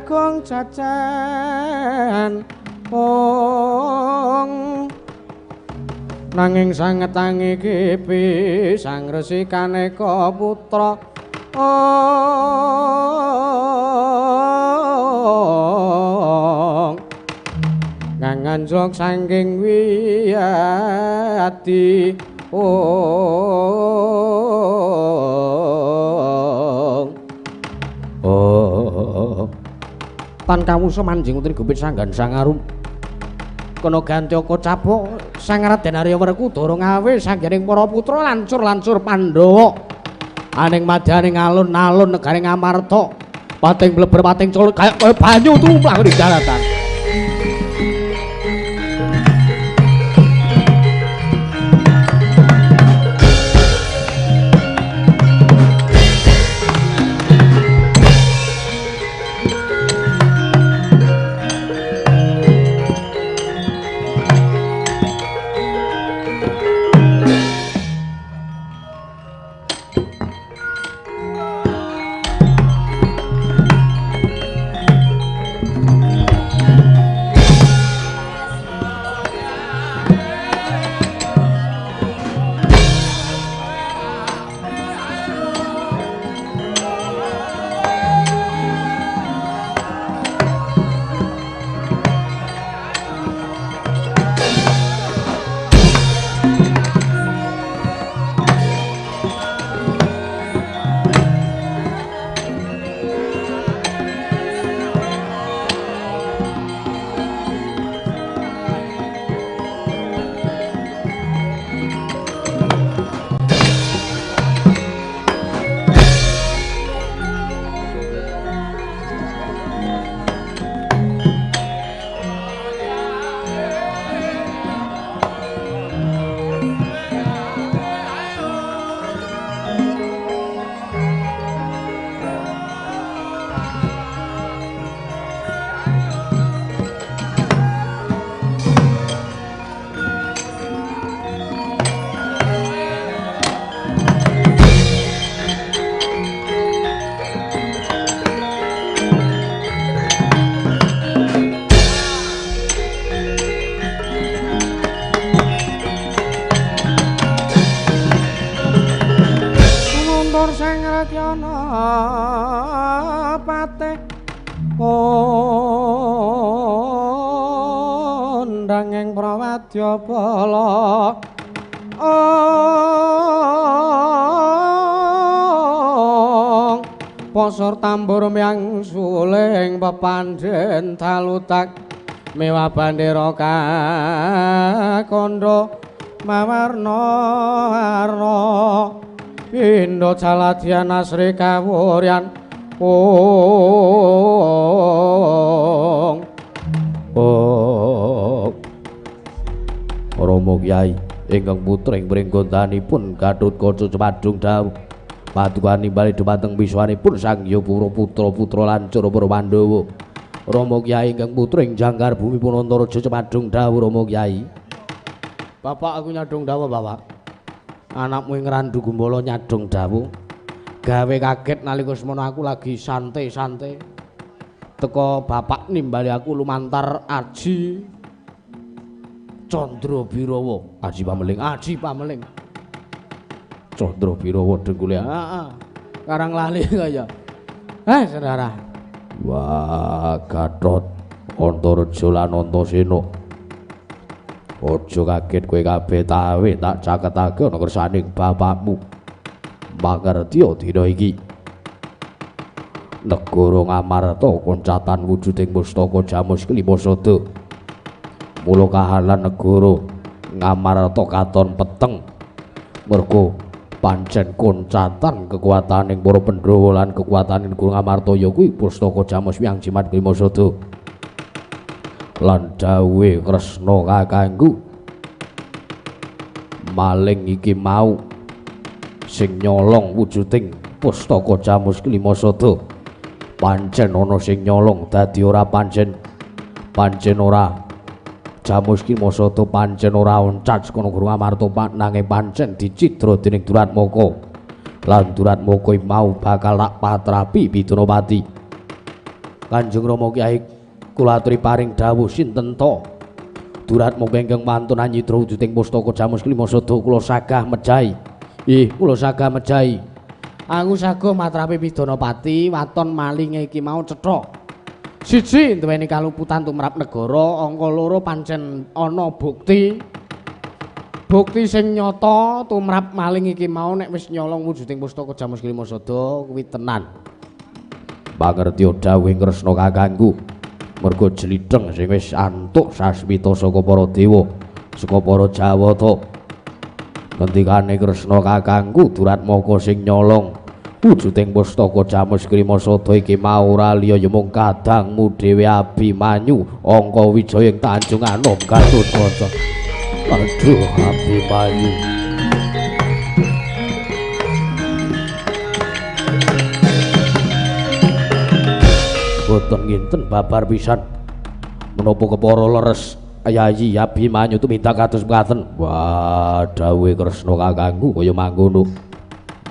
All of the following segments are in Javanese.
Agung jajan ong nanging sangetangi kipi Sang Resi Kaneka putra ong kang anjlok saking wiyadi ong. Oh tan kawusa manjing putri Gupit Sanggan Sangarum kena gantyaka capok Sang Raden Arya Werkudara ngawe sanggening para putra lancur-lancur Pandhawa aning madyaning alun-alun negari Ngamarta pating bleber pating colot kaya banyu tumrap ing daratan. Kondanging prawadya bala ong posor tambur myang suling pepandhen talutak mewah bandera kakandha mawarna warna pindha jaladyan asri kawuryan ong. Oh Rama Kyai ingkang putra ing pringgontanipun Gathotkaca Cemadung dawuh paduka nimbali dhumateng misuwanipun Sang Hyang putra-putra lancur para Pandhawa. Rama Kyai ingkang putra ing jangkar bumi Punantaraja Cemadung dawuh Rama Kyai. Bapak aku nyadong dawuh Bapak. Anakmu ing Randu Gumbala nyadong dawuh. Gawe kaget nalika semono aku lagi santai-santai. Teko bapak nimbali aku lumantar Aji Candra Birawa. Aji Pameling, Aji Pameling. Candra Birawa dengkule. Heeh. Karang lali kaya. Saudara. Wah, Gatot Antareja lan Antasena. Aja kaget kowe kabeh tawe tak caketake ana kersaning bapakmu. Mangertiya dina iki. Negara Ngamarta koncatan wujuding pustaka Jamus Kelima Sada. Mula kahanan negara Ngamarta katon peteng. Mergo pancen koncatan kekuataning para Pandhawa lan kekuataning negara Ngamarta ya kuwi pustaka Jamus Hyang Jimat Kelima Sada. Lan dawuhe Kresna kakangku maling iki mau sing nyolong wujuding pustaka Jamus Kelima Sada. Pancen ana sing nyolong dadi ora pancen pancen ora Jamus Kelima Sada pancen ora oncat saka negara Ngamarta nanging pancen dicidra dening Duratmaka. Lan Duratmaka mau bakal tak patrapi Bidunapati. Kanjeng Rama Kyai kula aturi paring dawuh sinten to? Duratmaka ingkang wantun anyidra wujuding pustaka Jamus Kelima Sada kula sagah mejahi. Ih, kula sagah mejahi. Aku saguh matrapi Pidanapati waton malinge iki mau cetha. Siji duweni kaluputan tumrap negara, angka loro pancen ana bukti. Bukti sing nyata tumrap maling iki mau nek wis nyolong wujuding pustaka Jamus Kelima Sada kuwi tenan. Pangertiya dawuh Kresna kakangku. Mergo jlitheng sing wis antuk sasmita saka para dewa, saka para Jawata. Ngendikane Kresna kakangku Duratmaka sing nyolong wujuding pustaka Jamus Kelima Sada iki mau ora liya ya mung kadangmu dhewe Abimanyu Angka Wijaya ing Tanjung Anom Gatotkaca. Aduh Abimanyu. Boten nginten babar pisan menapa kepara leres Yayi Abimanyu tumindak kados mekaten. Wah, dawuhe Kresna kakangku kaya mangkono.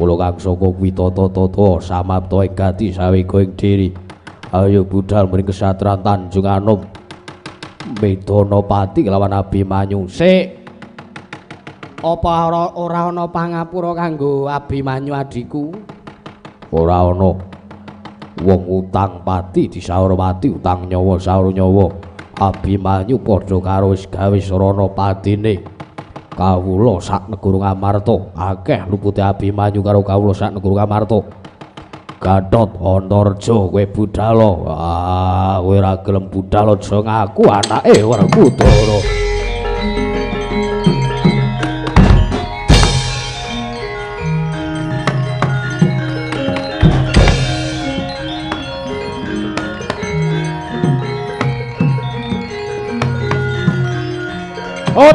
Mula kang saka kuwi tata-tata samapta ing gati sawega ing diri. Ayo budal mring kesatran Tanjung Anom. Medanapati kelawan Abimanyu. Sik. Apa ora ana pangapura kanggo Abimanyu adhiku? Ora ana. Wong utang pati disaur pati, utang nyawa saur nyawa. Abimanyu padha karo wis gawe sarana patine. Kawula sak negara Ngamarta, akeh lupute Abimanyu karo kawula sak negara Ngamarta. Gatot Antarja kowe budal. Ah, kowe ora gelem budal aja ngaku anake Werkudara. Hot.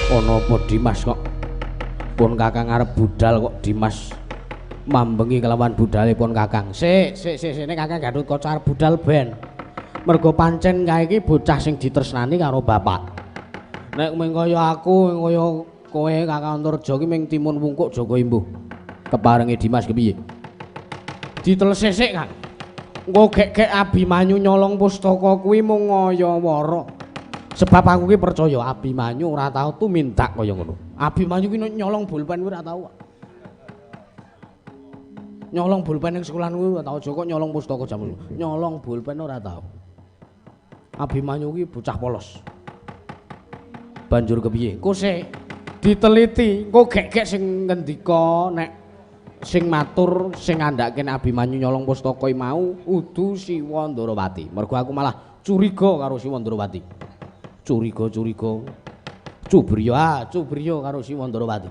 Ana apa Dimas kok pun kakang arep budal kok Dimas mambengi kelawan budale pun kakang. Sik sik sik nek kakang Gatotkaca arep budal ben. Mergo pancen kae iki bocah sing ditresnani karo bapak. Nek mung kaya aku, kaya kowe Kakang Antarja iki mung timun wungkuk jaga imbuh. Keparenge Dimas kepiye? Ditelesih sik, Kang. Engko gek-gek Abimanyu nyolong pustaka kuwi mung ngaya-wara. Sebab aku ki percaya Abimanyu ora tau tumindak kaya ngono. Abimanyu ki nyolong bolpen kuwi ora tau. Nyolong bolpen ning sekolahan kuwi ora tau, aja kok nyolong pustaka jamu. Nyolong bolpen ora tau. Abimanyu ki bocah polos. Banjur kepiye? Engko sik diteliti, engko gek-gek sing ngendika nek sing matur sing ngandhake nek Abimanyu nyolong pustaka mau udu Siwa Ndarawati. Mergo aku malah curiga karo Siwa Ndarawati. Curiga-curiga. Cubriya, ah, cubriya karo Siwa Ndarawati.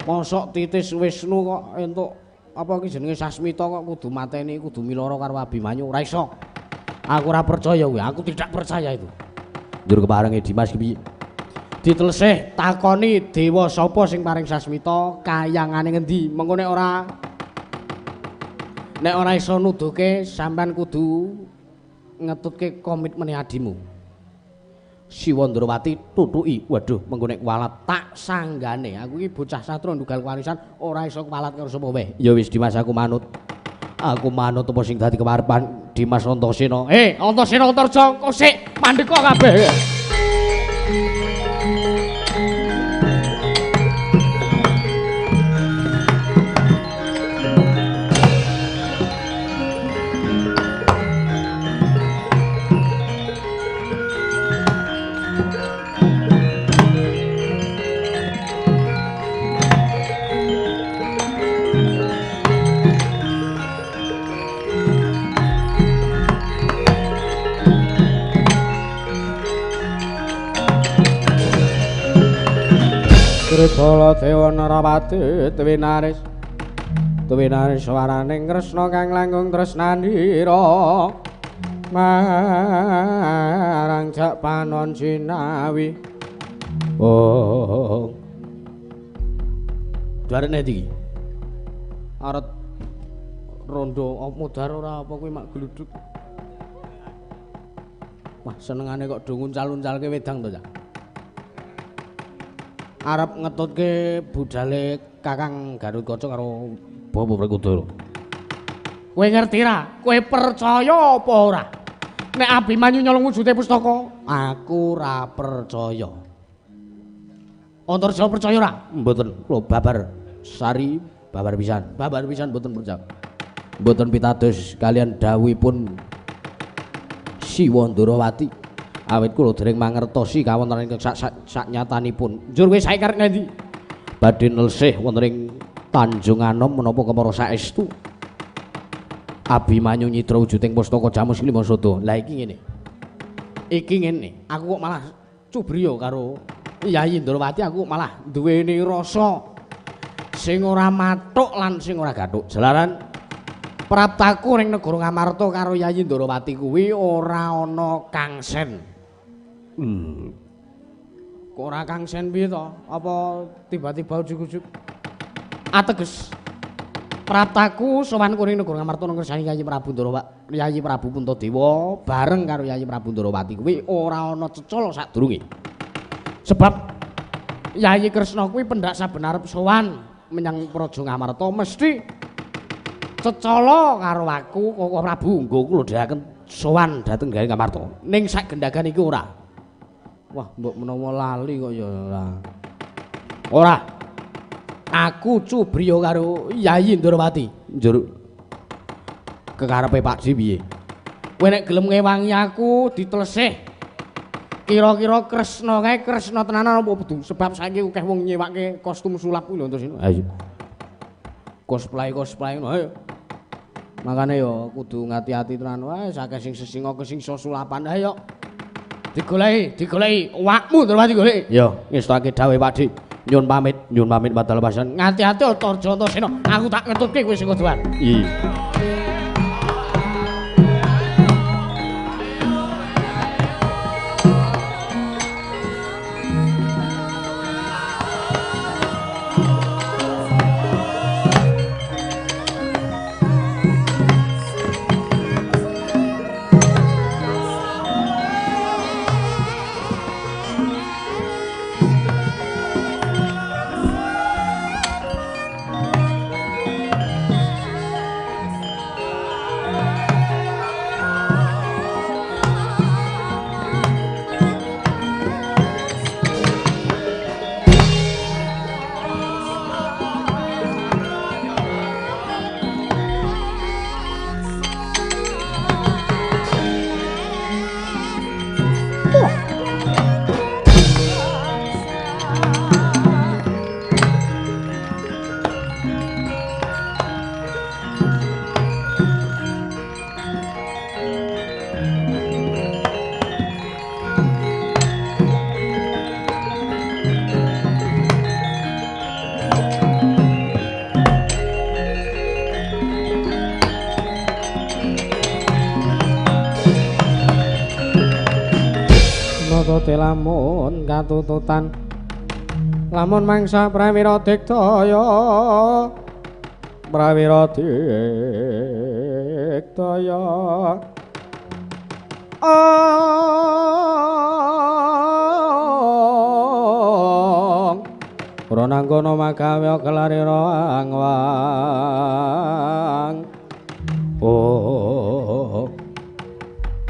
Mosok titis Wisnu kok entuk apa ki jenenge Sasmita kok kudu mateni, kudu milara karo Abimanyu, ora iso. Aku ora percaya kuwi, aku tidak percaya itu. Njur keparenge Dimas kepiye? Ditelesih takoni dewa sapa sing paring Sasmita, kayangane ngendi? Mengko nek ora iso nuduhke sampean kudu ngetutke komitmene adimu. Siwa Ndrawati tutuki. Waduh, mengko nek kuwalat tak sanggane. Aku iki bocah satru ndugal warisan ora iso kuwalat karo sapa wae. Ya wis Dimas aku manut. Aku manut apa sing dadi kemarepan Dimas Antasena. Antasena Antarja kok sik mandeka kabeh. Baladewa Narapati Twinaris Twinaris waraning Kresna kang langkung tresnanira marang jak panon sinawi. Oh. Darene iki. Arep Rondo modar ora apa kuwi mak gluduk. Wah, senengane kok do nguncal-uncalke wedang to, Cak. Arep ngetutke budale Kakang Gatot Kaca karo Bapak Werkudara. Kowe ngerti ra? Kowe percaya apa ora? Nek Abimanyu nyolong wujude pustaka, aku ora percaya. Antarja percaya ora? Mboten, kula babar sari babar pisan. Babar pisan mboten percaya. Mboten pitados kalian dawuhipun Siwa Ndorowati. Awit kula dereng mangertosi kawontenan ingkang sak nyatanipun. Njur kowe saiki karep ngendi? Badhe nelsih wonten ing Tanjung Anom menapa kemara saestu. Abimanyu nyidra wujuding pustaka Jamus Lima Sada. Lah iki ngene. Iki ngene, aku kok malah cubriya karo Yayi Ndorowati, aku kok malah duweni rasa sing ora mathuk lan sing ora gathuk. Jalaran praptaku ning negara Ngamarta karo Yayi Ndorowati kuwi ora ana kangsen. Kok ora kangsen piye to? Apa tiba-tiba ujug-ujug ateges praptaku sowan kuring negara Ngamarta nang ngersani Yayi Prabu Ndorowati, Yayi Prabu Puntadewa bareng karo Yayi Prabu Ndorowati kuwi ora ana cecala sadurunge. Sebab Yayi Kresna kuwi pendak saben arep sowan menyang Praja Ngamarta mesti cecala karo aku Koko Prabu nggo kula dherekaken sowan dhateng gawe Ngamarta. Ning sak gendhagan iki ora. Wah, mbok menawa lali kok ya ora. Ora. Aku cubriya karo Yayi Ndorowati. Njur kekarepe Pakdhe piye? Kowe nek gelem ngewangi aku ditelesih. Kira-kira Kresna kae Kresna tenanan apa kudu? Sebab saiki akeh wong nyewake kostum sulap kuwi lho terus. Ayo. Cosplay-cosplay ngono ayo. Makane ya kudu ngati-ati tenan wae, akeh sing sesinga kesingsa sulapan. Ayo. Digoleki, digoleki awakmu Ndorowati goleki. Ya, ngestake dawuh Pakdhe. Nyun pamit padal pasan. Ngati-ati Antarja Antasena, aku tak ngetutke kowe sing kuduan. Iya. Lamun katututan lamun mangsa prawira diktaya prawira diktaya ong ronangkono magawe kelarira angwang oh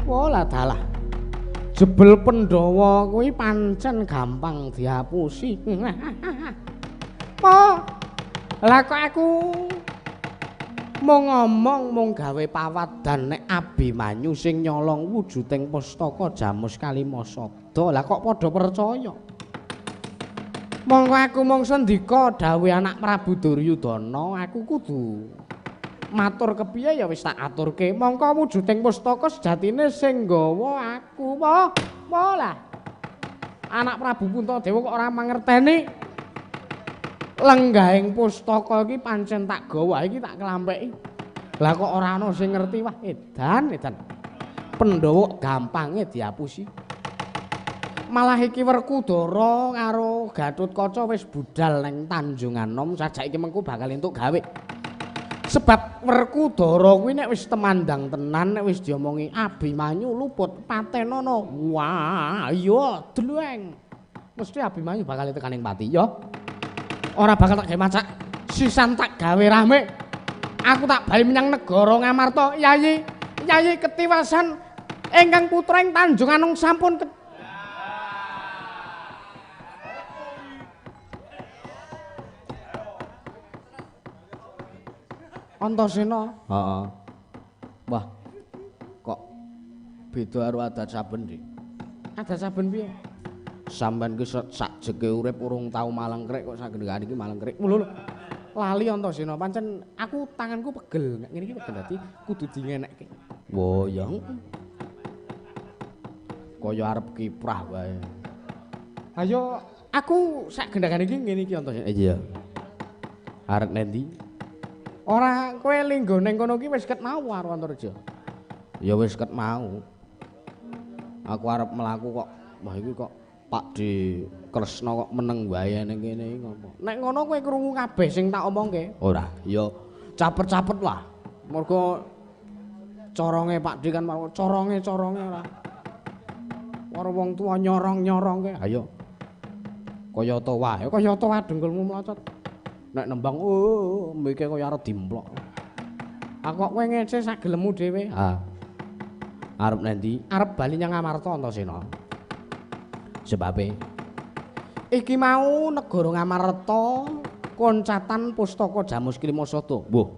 wala dalah jebel Pandhawa kuwi pancen gampang dihapusi. Po. Lah kok aku mung ngomong mung gawe pawadan nek Abimanyu sing nyolong wujuding pustaka Jamus Kalima Sada. Lah kok padha percaya? Monggo aku mung sendika dawuh anak Prabu Duryudana, aku kudu matur kepiye ya wis tak aturke. Mongko wujuding pustaka sejatine sing nggawa aku. Wah, lah. Anak Prabu Puntadewa kok ora mangerteni. Lenggahing pustaka iki pancen tak gawa iki tak klampeki. Lah kok ora ana sing ngerti. Wah, edan, edan. Pandhawa gampange dihapusi. Malah iki Werkudara karo Gatotkaca wis budal ning Tanjung Anom, sajak iki mengko bakal entuk gawe. Sebab Werkudara kuwi nek wis temandang tenan, nek wis diomongi Abimanyu luput patenono. Wah, iya dleng. Mesti Abimanyu bakal tekaning pati ya. Ora bakal tak gawe macak, sisan tak gawe rame. Aku tak bali menyang negara Ngamarta, Yayi. Yayi ketiwasan ingkang putra ing Tanjung Anung sampun Antasena. Heeh. Wah. Kok beda karo adat saben, Dik. Adat saben piye? Sampeyan ki sakjeke urip urung tau malengkrik kok sagendhane iki malengkrik. Lho lho. Lali Antasena, pancen aku tanganku pegel, nek ngene iki pegel dadi kudu dingenekke. Wah, ya. Kaya arep kiprah wae. Ayo, aku sak gendhane iki ngene iki Antasena. Iya. Arep nendi? Ora kowe linggo ning kono ki wis ket mau karo Antareja. Ya wis ket mau. Aku arep mlaku kok. Wah iki kok Pak D Kresna kok meneng wae ning kene iki ngopo. Nek ngono kowe krungu kabeh sing tak omongke. Ora, ya capet-capet lah. Mergo coronge Pak D kan coronge-coronge ora. Ora wong tuwa nyorong-nyorongke. Ayo. Kaya ta wae, kaya ta wae dengkulmu mlocot. Nek nembang oh mike kaya arep dimplok. Aku kok kowe ngece sak gelemmu dhewe. Ha. Arep nendi? Arep bali nyang Ngamarta Antasena. Sebabe iki mau negara Ngamarta koncatan pustaka Jamus Klimasada. Mbuh.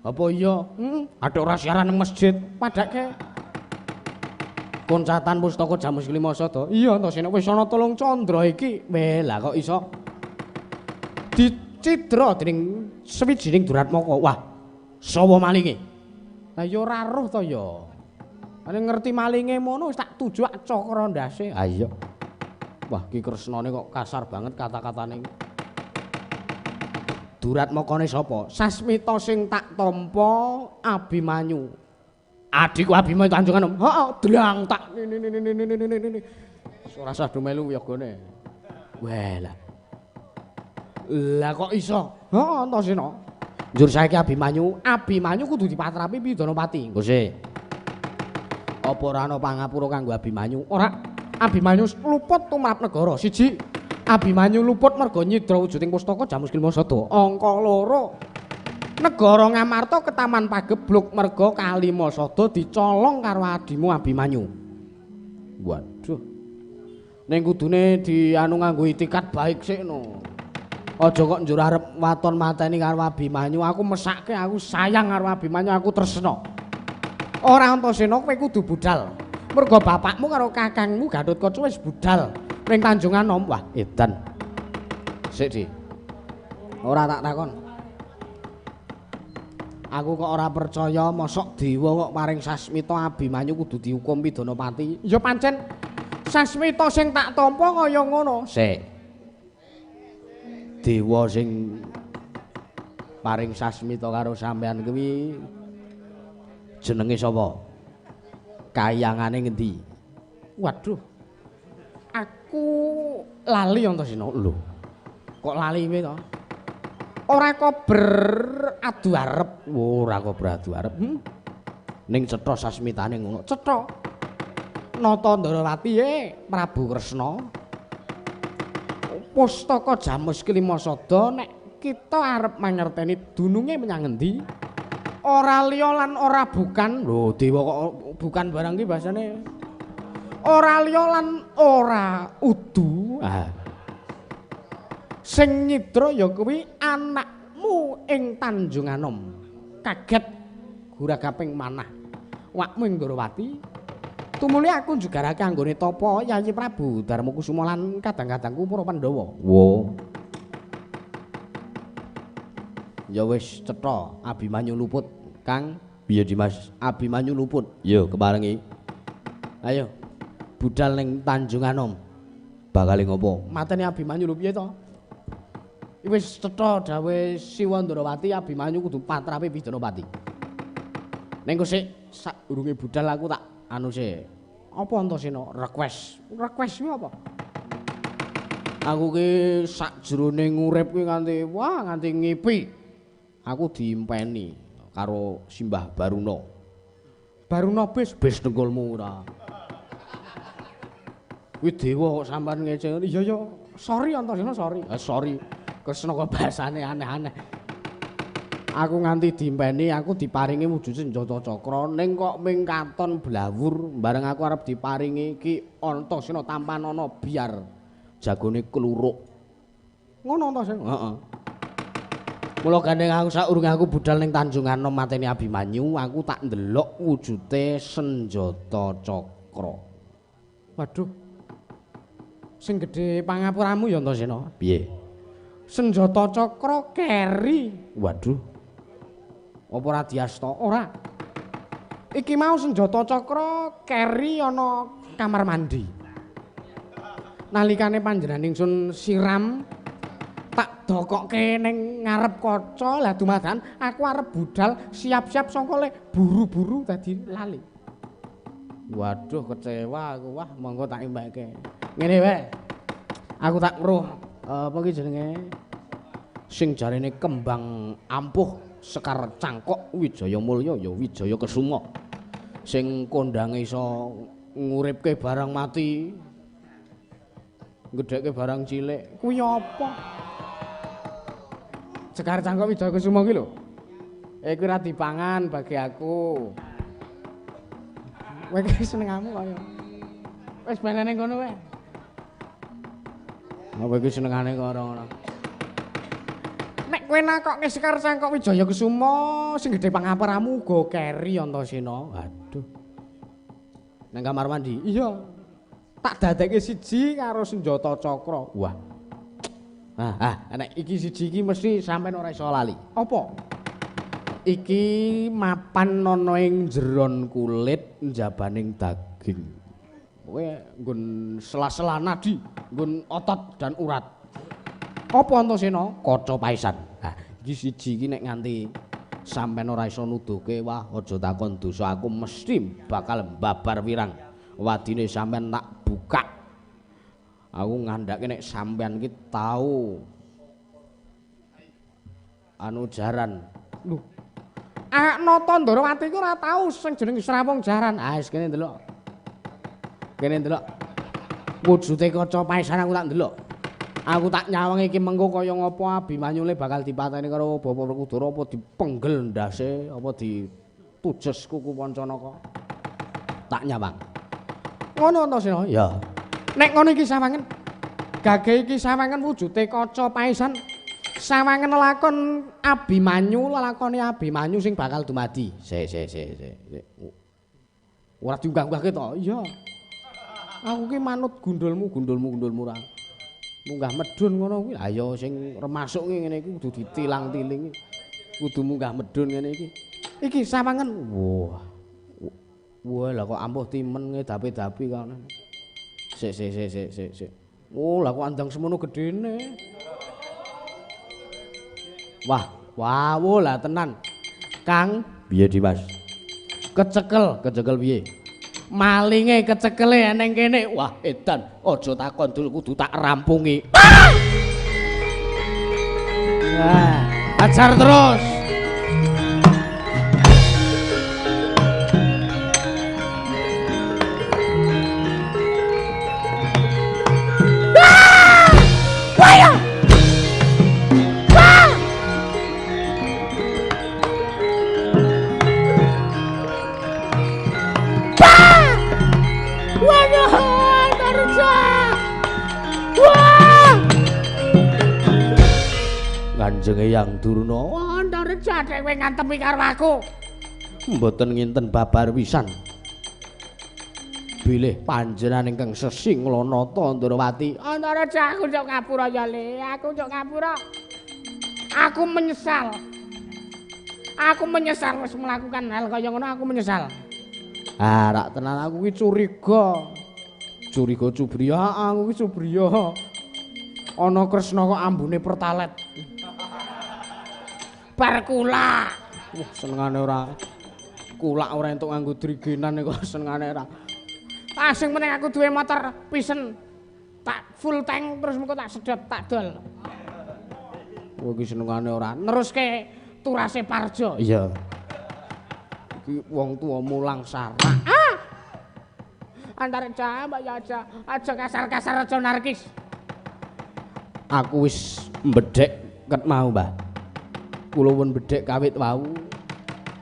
Apa iya? Ada ora siaran nang masjid. Padake koncatan pustaka Jamus Klimasada. Iya Antasena wis ana 3 candra iki. Weh, lah kok iso dicidra dening sawijining Duratmaka. Wah, sapa malinge? Lah ya ora roh to ya. Ane ngerti malinge mono wis tak tuju cakra ndase. Ha iya. Wah, Ki Kresnane kok kasar banget kata-katane iki. Duratmakane sapa? Sasmita sing tak tampa Abimanyu. Adikku Abimanyu Tanjung Anom. Heeh, dlang tak ngene. Ora usah do melu yogane. Wah lah. Lah kok iso? Heeh, Antasena. Njur saiki Abimanyu, Abimanyu kudu dipatrapi pidana pati. Engko sik. Apa ora ana pangapura kanggo Abimanyu? Ora. Abimanyu luput tumrap negara. Siji, Abimanyu luput merga nyidra wujuding pustaka Jamus Klimasada. Angka 2, negara Ngamarta ketaman pagebluk merga Kalimasada dicolong karo adimu Abimanyu. Waduh. Ning kudune dianu nganggo itikat baik sik no. Aja kok njur arep waton mateni karo Abimanyu. Aku mesake, aku sayang karo Abimanyu, aku tresna. Ora Antasena kowe kudu budal. Mergo bapakmu karo kakangmu Gatotkaca wis budal ning Tanjung Anom. Wah, edan. Sik, Di. Ora tak takon. Aku kok ora percaya mosok dewa kok paring sasmita Abimanyu kudu dihukum pidana pati. Ya pancen sasmita sing tak tampa kaya ngono. Sik. Dewa sing paring sasmita karo sampean kuwi jenenge sapa? Kayangane ngendi? Waduh. Aku lali Antasena. Lho. Kok lali piye to? Ora kober adu arep. Ora kober adu arep. Ning cetha sasmitane ngono. Cetha. Nata Ndarawati Prabu Kresna. Pustaka Jamus Klimasada nek kita arep mangerteni dununge menyang ngendi? Ora liya lan ora bukan. Lho, dewa kok bukan barang ki basane. Ora liya lan ora udu. Ah. Sing nyidra ya kuwi anakmu ing Tanjung Anom. Kaget guragaping manah. Wakmu ing Ndrawati. Tumuli aku njugarake anggone tapa Yayi Prabu Darmakusuma lan kadang-kadangku para Pandhawa. Wo. Ya wis cetha Abimanyu luput, Kang. Piye Dimas? Abimanyu luput. Yo keparengi. Ayo budal ning Tanjung Anom. Bakale ngopo? Mateni Abimanyu lho piye to? Wis cetha dawuhe Siwa Ndrawati Abimanyu kudu patrape pidana pati. Ning sik sadurunge budal aku tak anu sik. Apa Antasena? Request. Request kuwi apa? Aku ki sakjroning urip kuwi nganti wah nganti ngipi. Aku diimpeni karo Simbah Baruna. Baruna bis bis dengkulmu ora. Kuwi dewa kok sampean ngece. Iya ya, sorry Antasena sorry. Ah sorry. Kresna kok bahasane aneh-aneh. Aku nganti diimpeni, aku diparingi wujud senjata cakra ning kok ming katon blawur bareng aku arep diparingi iki Antasena tampanana biar jagone kluruk. Ngono Antasena? Heeh. Mula gandeng aku saurunge aku budal ning Tanjung Anom mateni Abimanyu, aku tak ndelok wujude senjata cakra. Waduh. Sing gedhe pangapuramu ya Antasena. Piye? Senjata cakra keri. Waduh. Apa ora diasta? Ora. Iki mau senjata cakra keri ana kamar mandi. Nalikane panjenengan ingsun siram tak dokokke ning ngarep kaca, lah dumadakan aku arep budal siap-siap sangka le buru-buru dadi lali. Waduh kecewa aku, wah monggo tak imbekke. Ngene wae. Aku tak weruh apa ki jenenge? Sing jarene kembang ampuh Sekar Cangkok Wijaya Mulya ya Wijaya Kesuma. Sing kondange iso nguripke barang mati, ngedhekke barang cilik. Kuwi apa? Sekar Cangkok Wijaya Kesuma ki lho. Kuwi ora dipangan bagi aku. Kowe iki senengamu kaya. Wis benene ngono wae. Apa iki senengane karo ngono. Nek kowe nakokke Sekar Cangkok Wijaya Kesuma sing gedhe pangapuramu uga keri Antasena. Aduh. Nang kamar mandi. Iya. Tak dadekke siji karo senjata cakra. Wah. Ah, nek iki siji iki mesti sampean ora iso lali. Apa? Iki mapan ana ing jeron kulit njabaning daging. Kowe nggon sela-sela nadi, nggon otot dan urat. Apa Antasena? Kaca paisan. Nah, iki siji iki nek nganti sampean ora iso nuduhke, wah aja takon dosa, aku mesti bakal babar wirang. Wadine sampean tak buka. Aku ngandhake nek sampean iki tau anu jaran. Lho. Nata Ndorowati iku ora tau sing jeneng Srawung Jaran. Ah wis kene ndelok. Kene ndelok. Wujude kaca paisan aku tak ndelok. Aku tak nyawang iki mengko kaya ngapa Abimanyune bakal dipateni karo Bapak Werkudara, apa dipenggel ndase, apa ditujes kuku Pancanaka. Tak nyawang. Ngono Antasena? Ya. Nek ngono iki sawangen. Gage iki sawangen wujude kaca paisan. Sawangen lakon Abimanyu, lelakone Abimanyu sing bakal dumadi. Sik sik sik sik. Ora diunggah-unggahke to? Iya. Aku ki manut gundulmu, gundulmu, gundulmu ora. Munggah medhun ngono kuwi. Lah ya sing remasuk ngene iki kudu ditilang-tiling. Kudu munggah medhun ngene iki. Iki sawangen. Wah. Wah, lah kok ampuh timen ngedapi-dapi kono. Sik sik sik sik sik sik. Oh, lah kok andang semono gedene. Wah, wah, lah tenan. Kang, piye Dimas? Kecekel, kecekel piye? Malinge kecekele eneng kene. Wah, edan, aja takon dul kudu tak rampungi. Wah, ajar terus. Kanjeng Eyang Durna, Antareja dhewe ngantemi karo aku. Mboten nginten babar pisan. Bilih panjenengan ingkang sesi nglanata Ndrawati. Antareja aku njuk ngapura ya Le, aku njuk ngapura. Aku menyesal. Aku menyesal wis melakukan hal kaya ngono, aku menyesal. Ah, rak tenan aku ki curiga. Curiga cubriya, aku ki cubriya. Ana Kresna kok ambune pertalet. Bar kulak. Wah, senengane ora. Kulak ora entuk nganggo drigenan kok senengane ora. Ah, sing penting aku duwe motor pisen. Tak full tank terus mengko tak sedot, tak dol. Kowe iki senengane ora. Neruske Turase Parjo. Iya. Iki wong tuwa mulang sarak. Ah. Antareja mbak ya aja, aja kasar-kasar aja narkis. Aku wis mbedhek ket mau, Mbah. Kula pun bedhek kawit wau.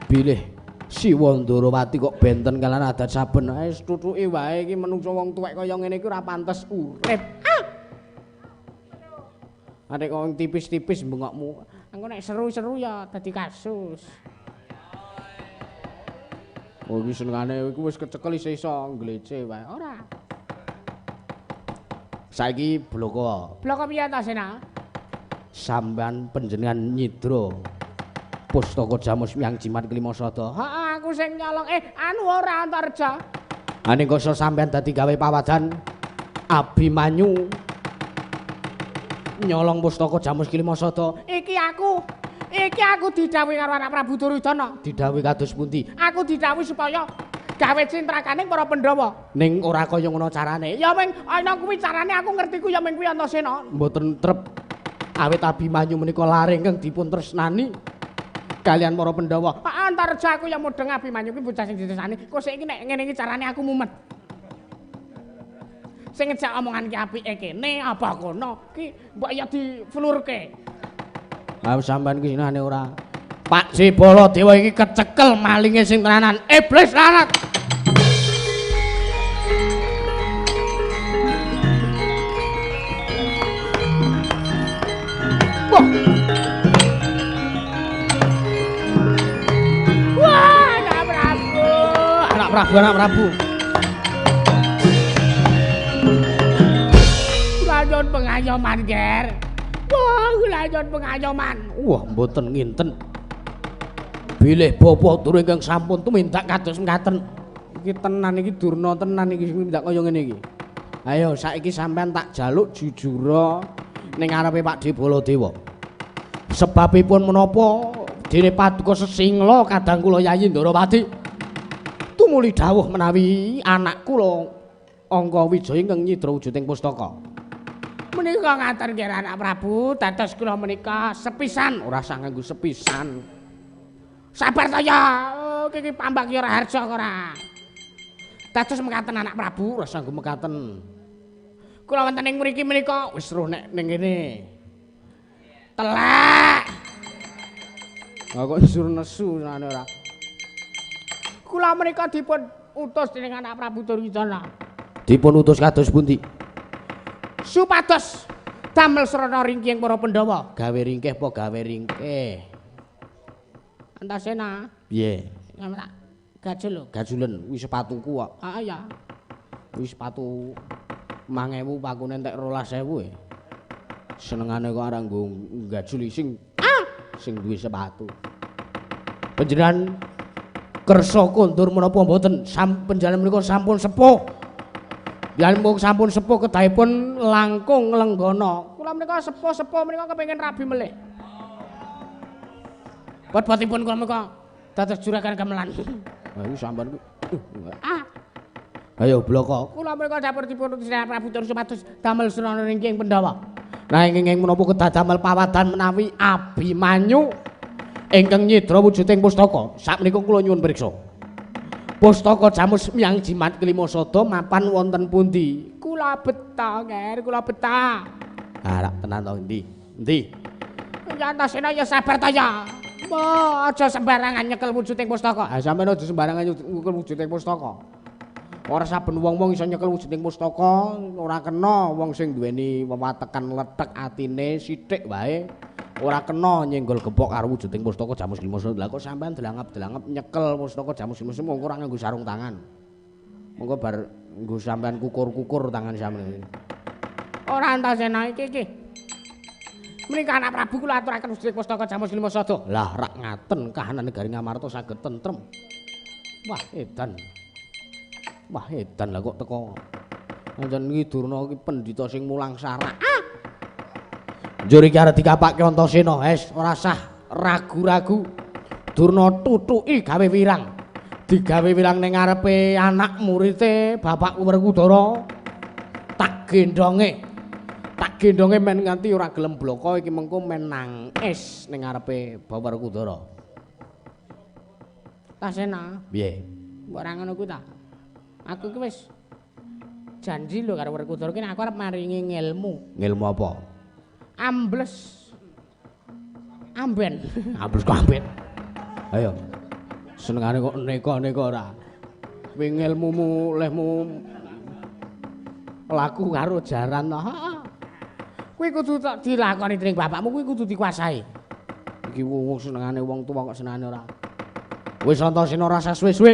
Bilih Siwa Ndarawati kok benten kalian adat saben. Wis tutuke wae iki menungso wong tuwek kaya ngene iki ora pantes urip. Ah. Adek kok tipis-tipis bengokmu. Engko nek seru-seru ya dadi kasus. Oh iki senengane iku wis kecekel isih iso nglece wae. Ora. Saiki bloko. Bloko piye ta, Sena? Sampean panjenengan nyidra pustaka Jamus Miang Jimat Kelima Sada. Heeh, aku sing nyolong. Anu ora Antareja. Ha ning koso sampean dadi gawe pawadan Abimanyu nyolong pustaka Jamus Kelima Sada. Iki aku didhawuhi karo anak Prabu Duryudana. Didhawuhi kados pundi? Aku didhawuhi supaya gawe cintrakaning para Pandhawa. Ning ora kaya ngono carane. Ya ming ana kuwi carane aku ngerti ku ya ming kuwi Antasena. Mboten trep. Awit Abimanyu menika lare ingkang dipun tresnani kalian para Pandhawa. Pak Antareja aku ya mudeng Abimanyu kuwi bocah sing ditresnani. Kok saiki nek ngene iki carane aku mumet. Sing ngejak omongan ki apike kene apa kono ki mbok ya diflurke. Ha sampean ki sinane ora. Pak Ji Baladewa iki kecekel malinge sing tenanan. Iblis larat. Wah. Wah, anak Prabu. Anak Prabu, anak Prabu. Kula nyuwun pengayoman, Ger. Wah, kula nyuwun pengayoman. Wah, mboten nginten. Bilih bapa Durna ingkang sampun tumindak kados mekaten. Iki tenan iki Durna tenan iki sing tumindak kaya ngene iki. Ayo saiki sampean tak jaluk jujura ning ngarepe Pakdhe Baladewa. Sebabipun menapa dene paduka sesingla kadang kula Yayi Ndarawati tumuli dawuh menawi anak kula Angka Wijaya ingkang nyidra wujuding pustaka. Menika ngaten nggih anak Prabu, dados kula menika sepisan ora usah nganggo sepisan. Sabar to ya, iki pambak ya ora harja ora. Dados mekaten anak Prabu, ora usah nganggo mekaten. Kula wonten ing mriki menika wis roh nek ning kene. Telek. Lah kok njur nesu senane ora. Kula menika dipun utus dening anak Prabu Duryudana. Dipun utus kados pundi? Supados damel srana ringkih para Pandhawa. Gawe ringkih apa gawe ringkih? Antasena. Piye? Tak gajul lho. Gajulen kuwi sepatuku kok. Heeh ya. Kuwi sepatu 5000 pakune entek 12000 e. Senengane kok arep nggo gajul sing sing duwe sepatu. Panjenengan kersa kondur menapa mboten? Panjenengan menika sampun sepuh. Panjenengan sampun sepuh kedahipun langkung lenggana. Kula menika sepuh-sepuh menika kepengin rabi melih. Bot-botipun kula menika dados juragan gamelan. Ha iki sampean kuwi. Ayo bloko. Kula menika dapur dipun utus Prabu Durna supados damel srana ringking Pandhawa. Nah ingkang menapa kedah damel pawadan menawi Abimanyu ingkang nyidra wujuding pustaka. Sakmenika kula nyuwun priksa. Pustaka Jamus Miang Jimat Kelima Sada mapan wonten pundi? Kula beta, Nger, kula beta. Ah, rak tenan to endi? Endi? Ya Antasena ya sabar ta ya. Wah, aja sembarangan nyekel wujuding pustaka. Ah, sampeyan aja sembarangan nyekel wujuding pustaka. Ora saben wong-wong iso nyekel wujuding pustaka, ora kena wong sing duweni wewatekan lethek atine sithik wae. Ora kena nyenggol gepok karo wujuding pustaka Jamus Lima Sada. Lah kok sampean delangap-delangap nyekel pustaka Jamus Lima Sada mongko ora nganggo sarung tangan. Monggo bar nggo sampean kukur-kukur tangan sampean. Ora Antasena iki iki. Menika anak Prabu kula aturaken wujuding pustaka Jamus Lima Sada. Lah rak ngaten kahanan negari Ngamarta saged tentrem. Wah edan. Wah edan lah kok teko. Pancen iki Durna iki pendhita sing mulang sarak. Njur iki arep dikapake Antasena, wis ora sah ragu-ragu. Durna tutuki gawe wirang. Digawe wirang ning ngarepe anak murite Bapak Werkudara. Tak gendonge. Tak gendonge men nganti ora gelem bloko iki mengko men nangis ning ngarepe Bapak Werkudara. Antasena, piye? Mbok ora ngono kuwi ta? Aku iki wis janji lho karo Werkudara ki aku arep maringi ngilmu. Ngilmu apa? Ambles. Amben. Ambles kok amben. Ayo. Senengane kok neka-neka ora. Kuwi ngilmumu lehmu laku karo jaran to. Heeh. Kuwi kudu tak dilakoni dening bapakmu, kuwi kudu dikuasai. Iki wong senengane wong tuwa kok senengane ora. Wis Antasena ora suwe-suwe.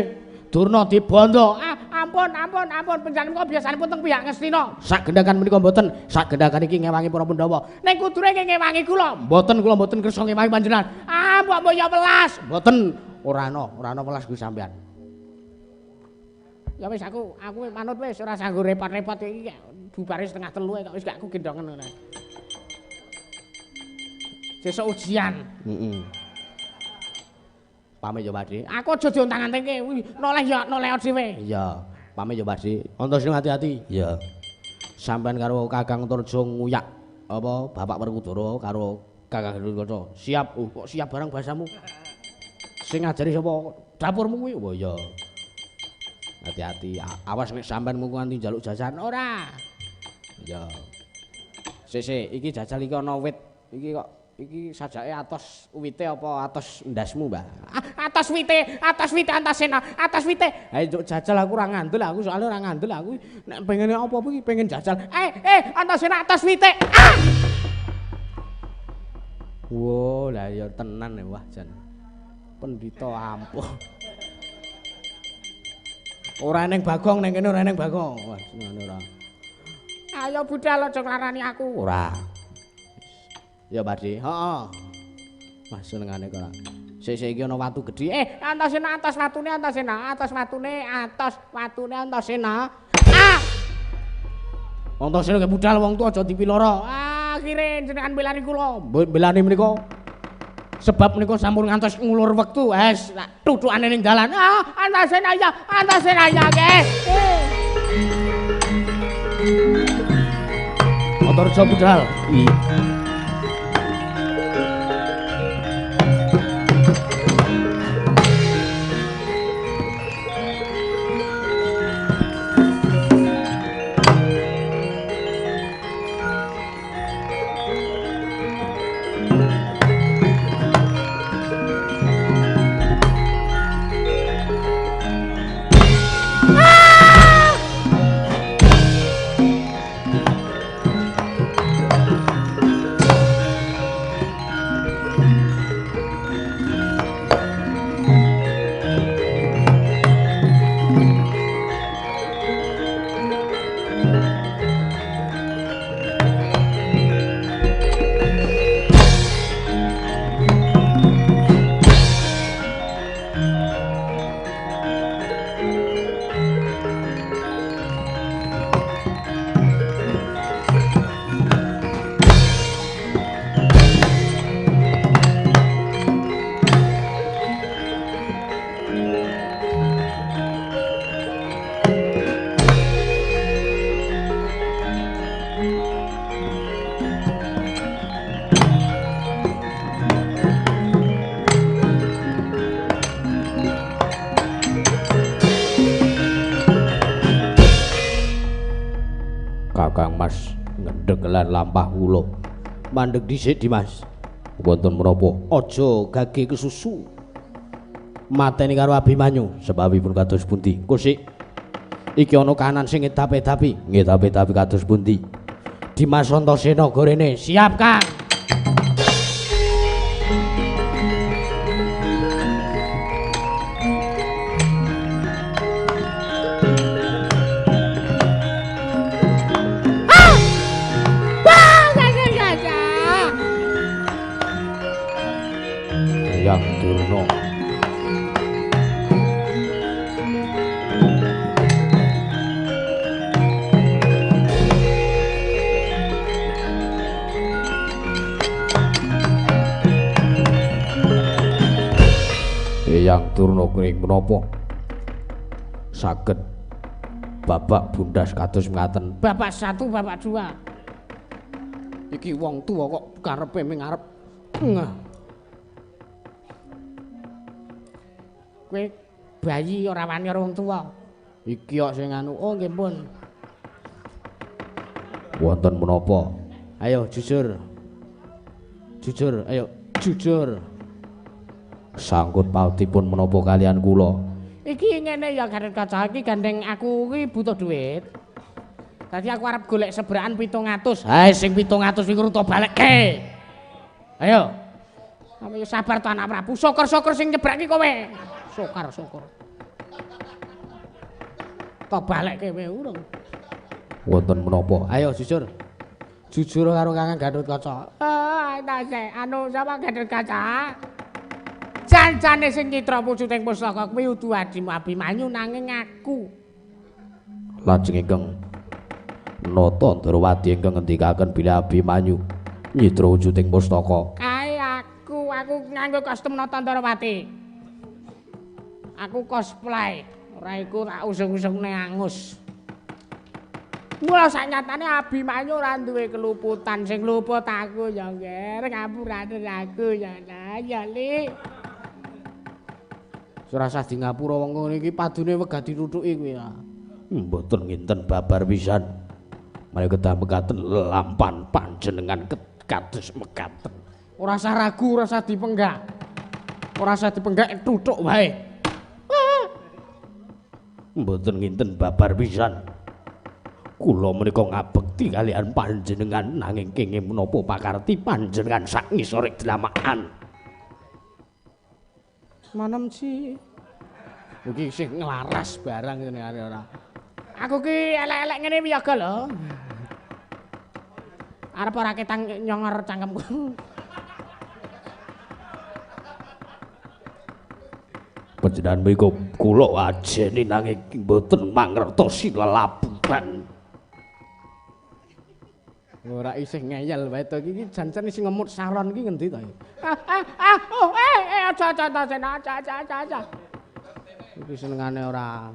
Durna dibondo. Ah, ampun, ampun, ampun, panjenengan kok biasanipun teng pihak Ngastina. Sak gendakan menika mboten, sak gendakan iki ngewangi para Pandhawa. Ning kudune ngewangi kula. Mboten, kula mboten kersa ngewangi panjenengan. Ah, mbok ya welas. Mboten, ora ana welas kuwi sampean. Ya wis aku manut wis ora sanggup repot-repot iki bubare 2:30 kok wis gak aku gendongen ngono. Sesuk ujian. Heeh. Pamit ya, Pakde. Aku aja diontang-antingke, noleh ya noleh dhewe. Iya, pamit ya, Pakde. Antasena hati-hati. Iya. Sampeyan karo Kakang Antarja nguyak apa Bapak Werkudara karo Kakang Gatotkaca. Siap. Oh, kok siap barang bahasamu? Sing ngajari sapa? Dapurmu kuwi. Oh iya. Hati-hati, awas nek sampean mung nganti njaluk jajan ora. Iya. Sik, iki jajal iki ana wit. Iki kok iki sajake atos wite apa atos ndasmu, Mbah? Ah, atos wite Antasena, atos wite. Ha njuk jajal aku ora ngandel, aku soalnya ora ngandel aku nek pengen apa-apa iki pengen jajal. Antasena atos wite. Ah! Wo, lah ya tenan ya, wah jan. Pendhita ampuh. Ora eneng Bagong ning kene, ora eneng Bagong. Wah, senengane ora. Ayo budal aja nglarani aku. Ora. Ya, Pakde. Heeh. Wah, senengane kok ora. Sik-sik iki ana watu gedhe. Antasena atas watune Antasena, atas watune, atas watune Antasena. Ah! Antasena ke budal wong tuwa aja dipiloro. Ah, akhire jenengan belani kula. Belani menika. Sebab menika sampun ngantos ngulur wektu. Wes, tutukane ning dalan. Ah, Antasena ya, Antasena ya ke. Antarja budal. Iya. Kakang Mas ngendheg lan lampah kula. Mandeg dhisik, Dimas. Wonten menapa? Aja gage kesusu. Mateni karo Abimanyu. Sebabipun kados pundi? Kusik. Iki ana kahanan sing ngedap-edapi. Ngedap-edapi kados pundi? Dimas Antasena gorene. Siap, Kang. Eyang Durna. Eyang Durna kring menapa saged babak bundas kados mekaten? Babak 1, babak 2. Iki wong tuwa kok karepe ming arep. Kowe bayi ora wani karo wong tuwa. Iki kok sing anu. Oh nggih pun. Wonten menapa? Ayo jujur. Jujur, ayo jujur. Sangkut pautipun menapa kalian kula? Iki ngene ya Gatotkaca, iki gandeng aku iki butuh duit. Dadi aku arep golek sebrakan 700. Hae sing 700 iku ruto balekke. Ayo. Ayo sabar to anak Prabu. Syukur-syukur sing nyebrak iki kowe. Syukur-syukur. To balekke kowe urung. Wonten menapa? Ayo jujur. Jujur karo Kakang Gatotkaca. Ah, tase anu sapa Gatotkaca? Jan-jane sing nyitra wujuding pustaka kuwi udu adimu Abimanyu nanging aku. Lajeng ingkang Nata Ndrawati ingkang ngendikaken bilih Abimanyu nyitra wujuding pustaka. Kae aku nganggo kostum Nata Ndrawati. Aku cosplay, ora iku tak usung-usungne angus. Mula saknyatane Abimanyu ora duwe keluputan, sing luput aku ya nggih, ngapurane aku ya lah ya Li. Ora usah di ngapura wong ngene iki padune wegah ditutuki kuwi ya. Mboten nginten babar pisan. Mari kedah mekaten lampan panjenengan kados mekaten. Ora usah ragu, ora usah dipenggak. Ora usah dipenggak tutuk wae. Mboten nginten babar pisan. Kula menika ngabekti kalian panjenengan nanging kenging menapa pakarti panjenengan sak ngisore dlamakan. Manem si. Iki sing nglaras barang ngene arek ora. Aku ki elek-elek ngene wiyaga lho. Arep ora ketang nyongor cangkemku. Panjenengan menika kula ajeni nanging mboten mangertosi lelabuhan. Ora isih ngeyel wae to iki jan-jan isih ngemut salon iki ngendi to? Ah oh eh aja aja aja aja aja aja. Iki senengane ora.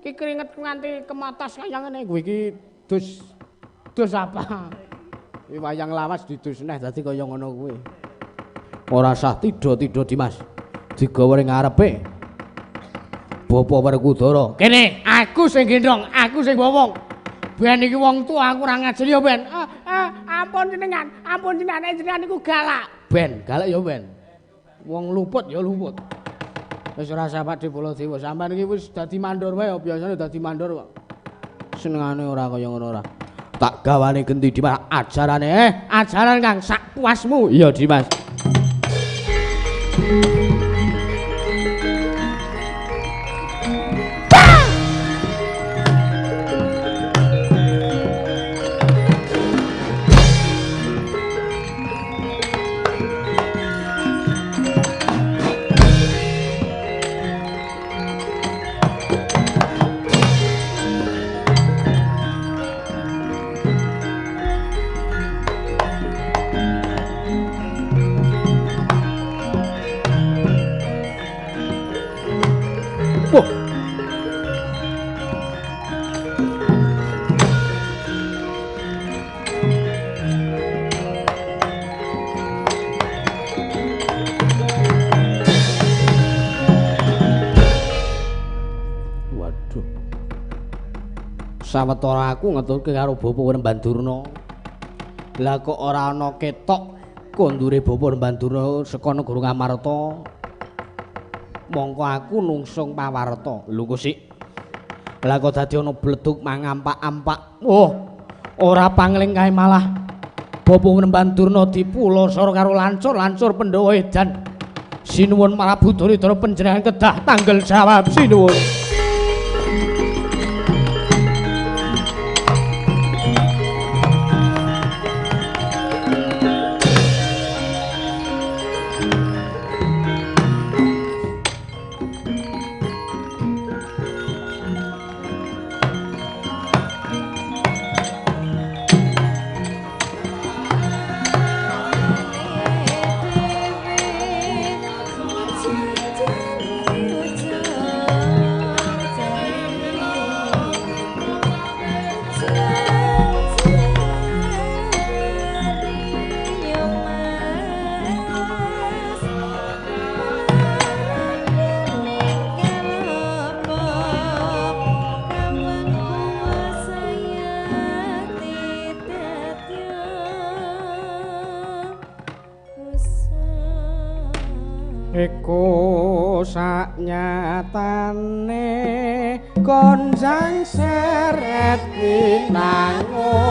Iki keringetku nganti kematas kaya ngene kowe iki dus dus apa? Iki wayang lawas didus neh dadi kaya ngono kuwi. Ora sah tidha-tidha Dimas. Digawa ning ngarepe Bapak Werkudara. Kene aku sing gendhong, aku sing wong. Ben iki wong tuwa aku ora ngajeni ya ben. Ampun jenengan, ampun jenengan, jenengan niku galak. Ben, galak ya ben. Wong luput ya luput. Wis ora usah Pak Baladewa, sampean iki wis dadi mandor wae ya, biasane dadi mandor kok. Senengane ora kaya ngono ora. Tak gawane genti Dimas ajarane. Ajaran Kang sak puasmu. Iya Dimas. Sawetara aku ngeturke karo Bapak Werembandurna. Lah kok ora ana ketok kondure Bapak Werembandurna saka negara Ngamarta. Mongko aku nungsung pawarta. Lho kok sik. Lah kok dadi ana bledug mangampak-ampak. Oh, ora pangling kae malah Bapak Werembandurna dipulasara karo lancur-lancur Pandhawa edan. Sinuwun Prabu Duryudana panjenengan kedah tanggel jawab sinuwun. Dewi. Iku saknyatane gonjang seret winangun.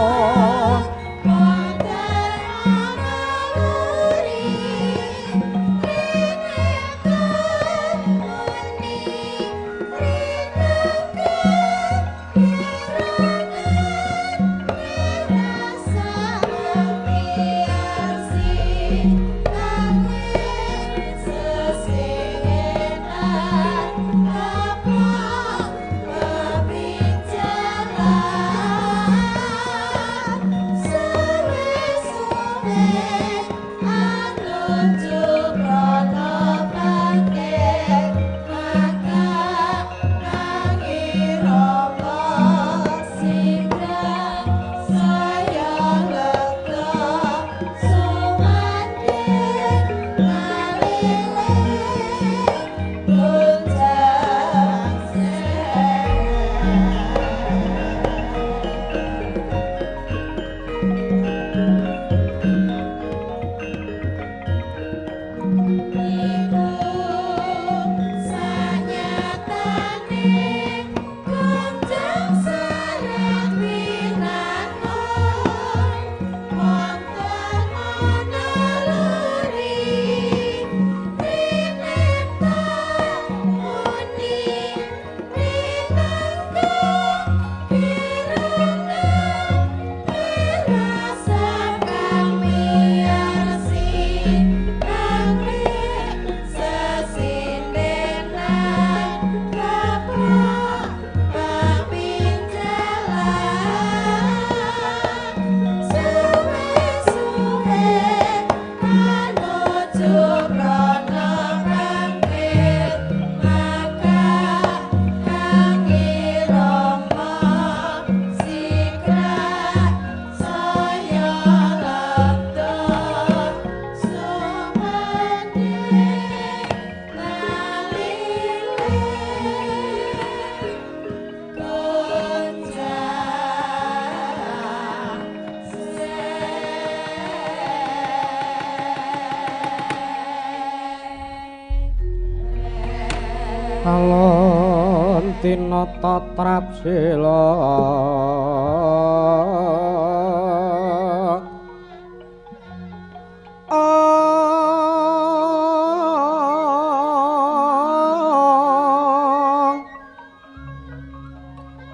Alon tinata trapsila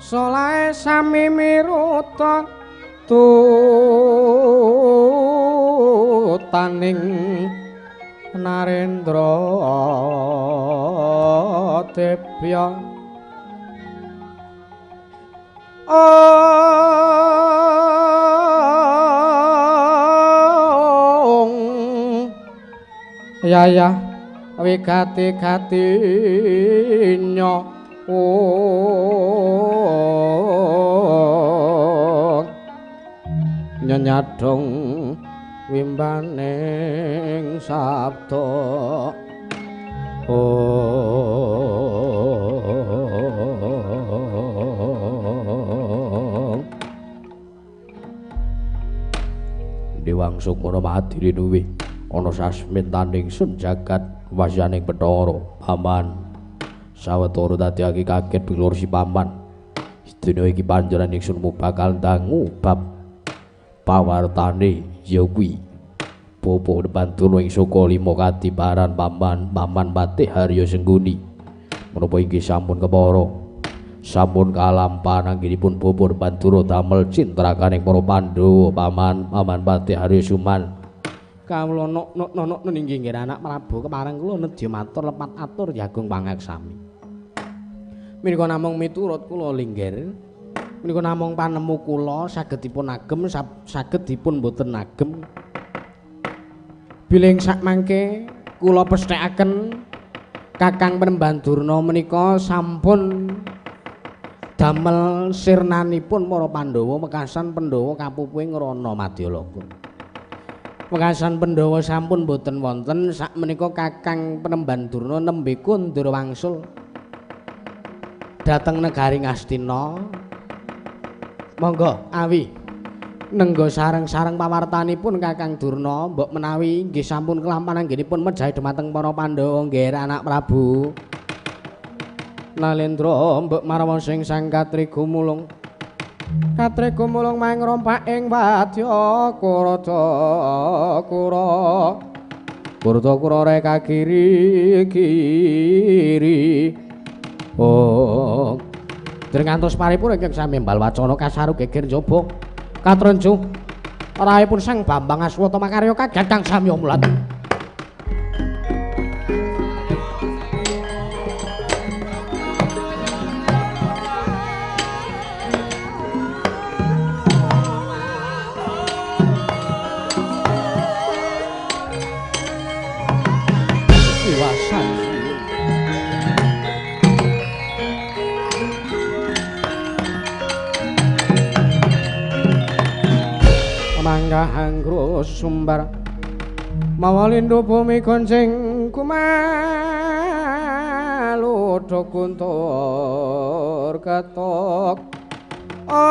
Solae sami miruta tutaning Narendra Debya. Ong Yaya wigati-gatinya ong nyenyadong wimbaning sabda. Ong Dewang Sukmana madiri nuwi ana sasmintaning sun jagat wasyaning Bathara paman. Sawetara dadi kaget bilur si paman. Sedina iki panjenengan ingsun bakal ndangu bab pawartane ya kuwi Bapak Bandana ing Saka Lima kadiparan paman, paman Patih Harya Sengguni. Menapa inggih sampun kepara, sampun kalampahan anggenipun Bapak Bandana damel cintrakaning para Pandhawa paman, paman Patih Harya Suman. Kawula nok nok inggih nggih anak Prabu kepareng kula nedya matur lepat atur jagung pangaksami. Menika namung miturut kula linggir, menika namung panemu kula saged dipun agem saged dipun boten agem. Bilih sakmangke kula pesthekaken Kakang Penemban Durna menika sampun damel sirnanipun para Pandhawa wekasan Pandhawa kapupuhe ngrana Madyaloka. Wekasan Pandhawa sampun boten wonten sakmenika Kakang Penemban Durna nembe kundur wangsul dhateng negari Ngastina. Monggo awi Nenggo sareng-sareng pawartanipun Kakang Durna, mbok menawi nggih sampun kelampan anggenipun mejahi dhumateng para Pandhawa nggih anak Prabu. Nalendra mbok marwa sing sang katri gumulung. Katri gumulung maing rompak ing wadya Kurada kura. Kurada kura reka kiri kiri. Oh. Dereng ngantos paripurna ingkang sami mbal wacana kasaru geger njaba. Katrenju rahipun Sang Bambang Aswata makarya kaget kang samya mulat. Iwasan mangga anggrus sumbar mawa lindu bumi gonceng kumalodho kuntur ketok ong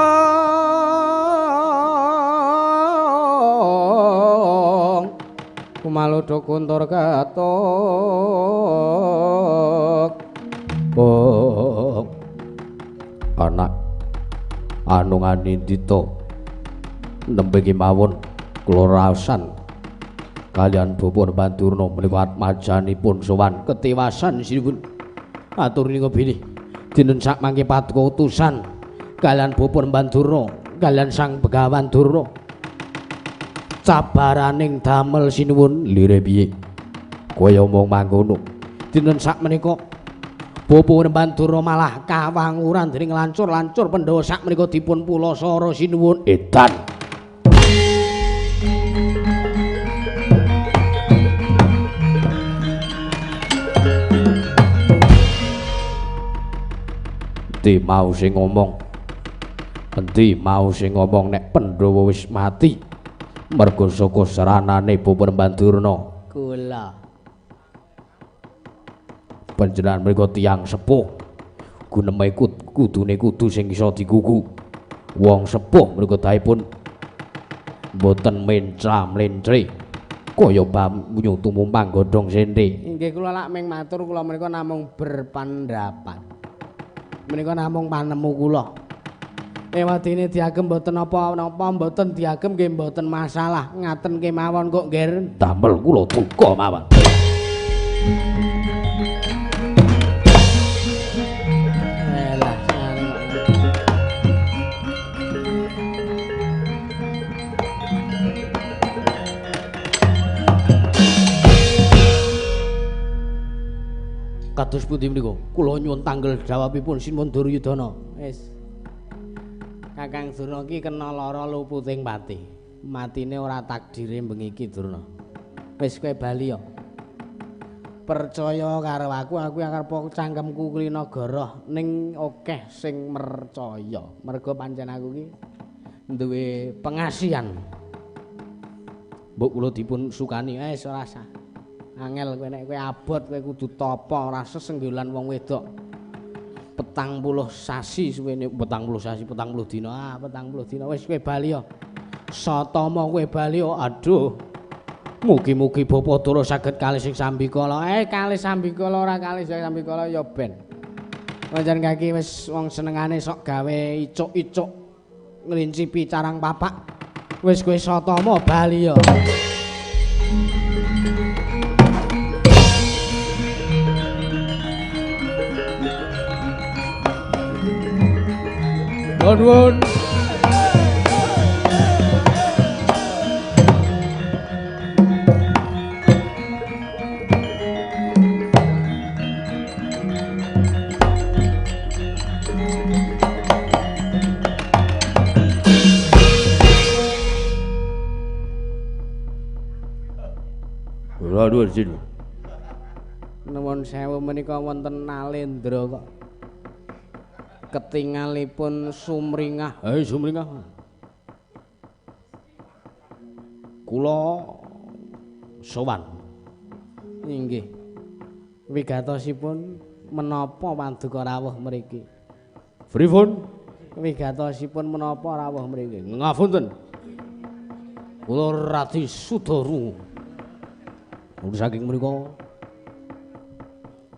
kumalodho kuntur ketok oh anak anu nganindita nembe kemawon kula raosan kalian Bapak Bandurna menika atmajanipun sowan ketiwasan sinuwun atur nika bilih dinten sak mangke paduka utusan kalian Bapak Bandurna kalian Sang Begawan Durna cabaraning damel sinuwun lire piye kaya omong mangkono dinten sak menika Bapak Bandurna malah kawanguran dening lancur-lancur Pandhawa sak menika dipun pulasara sinuwun edan. Endi mau sing ngomong? Endi mau sing ngomong nek Pandhawa wis mati merga saka seranane Bapak Bandurna? Kula. Panjenengan mriku tiyang sepuh. Guneme kudune kudu sing iso digugu. Wong sepuh mriku dahipun mboten mencra-mlentre kaya banyu tumumpang godhong sente. Inggih kula lak ming matur kula menika namung berpendapat. Menika namung panemu kula. Ewadene diagem mboten napa-napa, mboten diagem nggih mboten masalah. Ngaten kemawon kok nggih. Damel kula duka mawon. Elah, kados pundi menika? Kula nyuwun tanggel jawabipun Sinuwun Duryudana. Wis. Kakang Durna iki kena lara luputing pati. Matine ora takdire bengi iki Durna. Wis kowe bali ya. Percaya karo aku, aku arep cangkemku kulina goroh ning akeh sing mercaya. Mergo pancen aku iki duwe pengasihan. Mbok kula dipun sukani. Wis ora sah. Angel kowe nek kowe abot kowe kudu tapa ora sesenggulan wong wedok. 40 sasi suwene, 40 sasi, 40 dina. Ah, 40 dina wis kowe bali ya. Satama kowe bali ya. Aduh. Mugi-mugi Bapak Dara saged kalih sing sambikala. Kalih sambikala ora kalih sing sambikala ya ben. Pancen kaki wis wong senengane sok gawe icuk-icuk ngrincipi carang papak. Wis kowe satama bali ya. Nuwun. Nuwun sin. Nuwun sewu menika wonten Nalendra kok. Ketingalipun sumringah. Hei sumringah. Kula sowan. Inggih. Wigatosipun menapa paduka rawuh mriki? Pripun? Wigatosipun menapa rawuh mriki? Ngapunten. Kula Radi Sudaru. Saking menika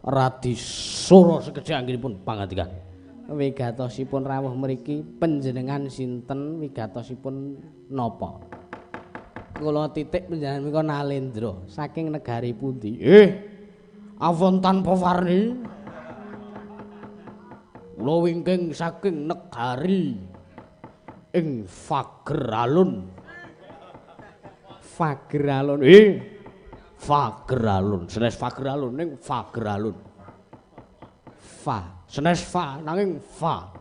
Radi Sura sekedhik anggenipun pangandikan. Wigatosipun rawuh mriki panjenengan sinten, wigatosipun napa? Kula titik panjenengan menika Nalendra saking negari pundi? Awon tanpa warni. Kula wingking saking negari ing Fageralun. Fageralun. Fageralun. Senes Fageralun ning Fageralun. Fa. Senes fa nanging fa.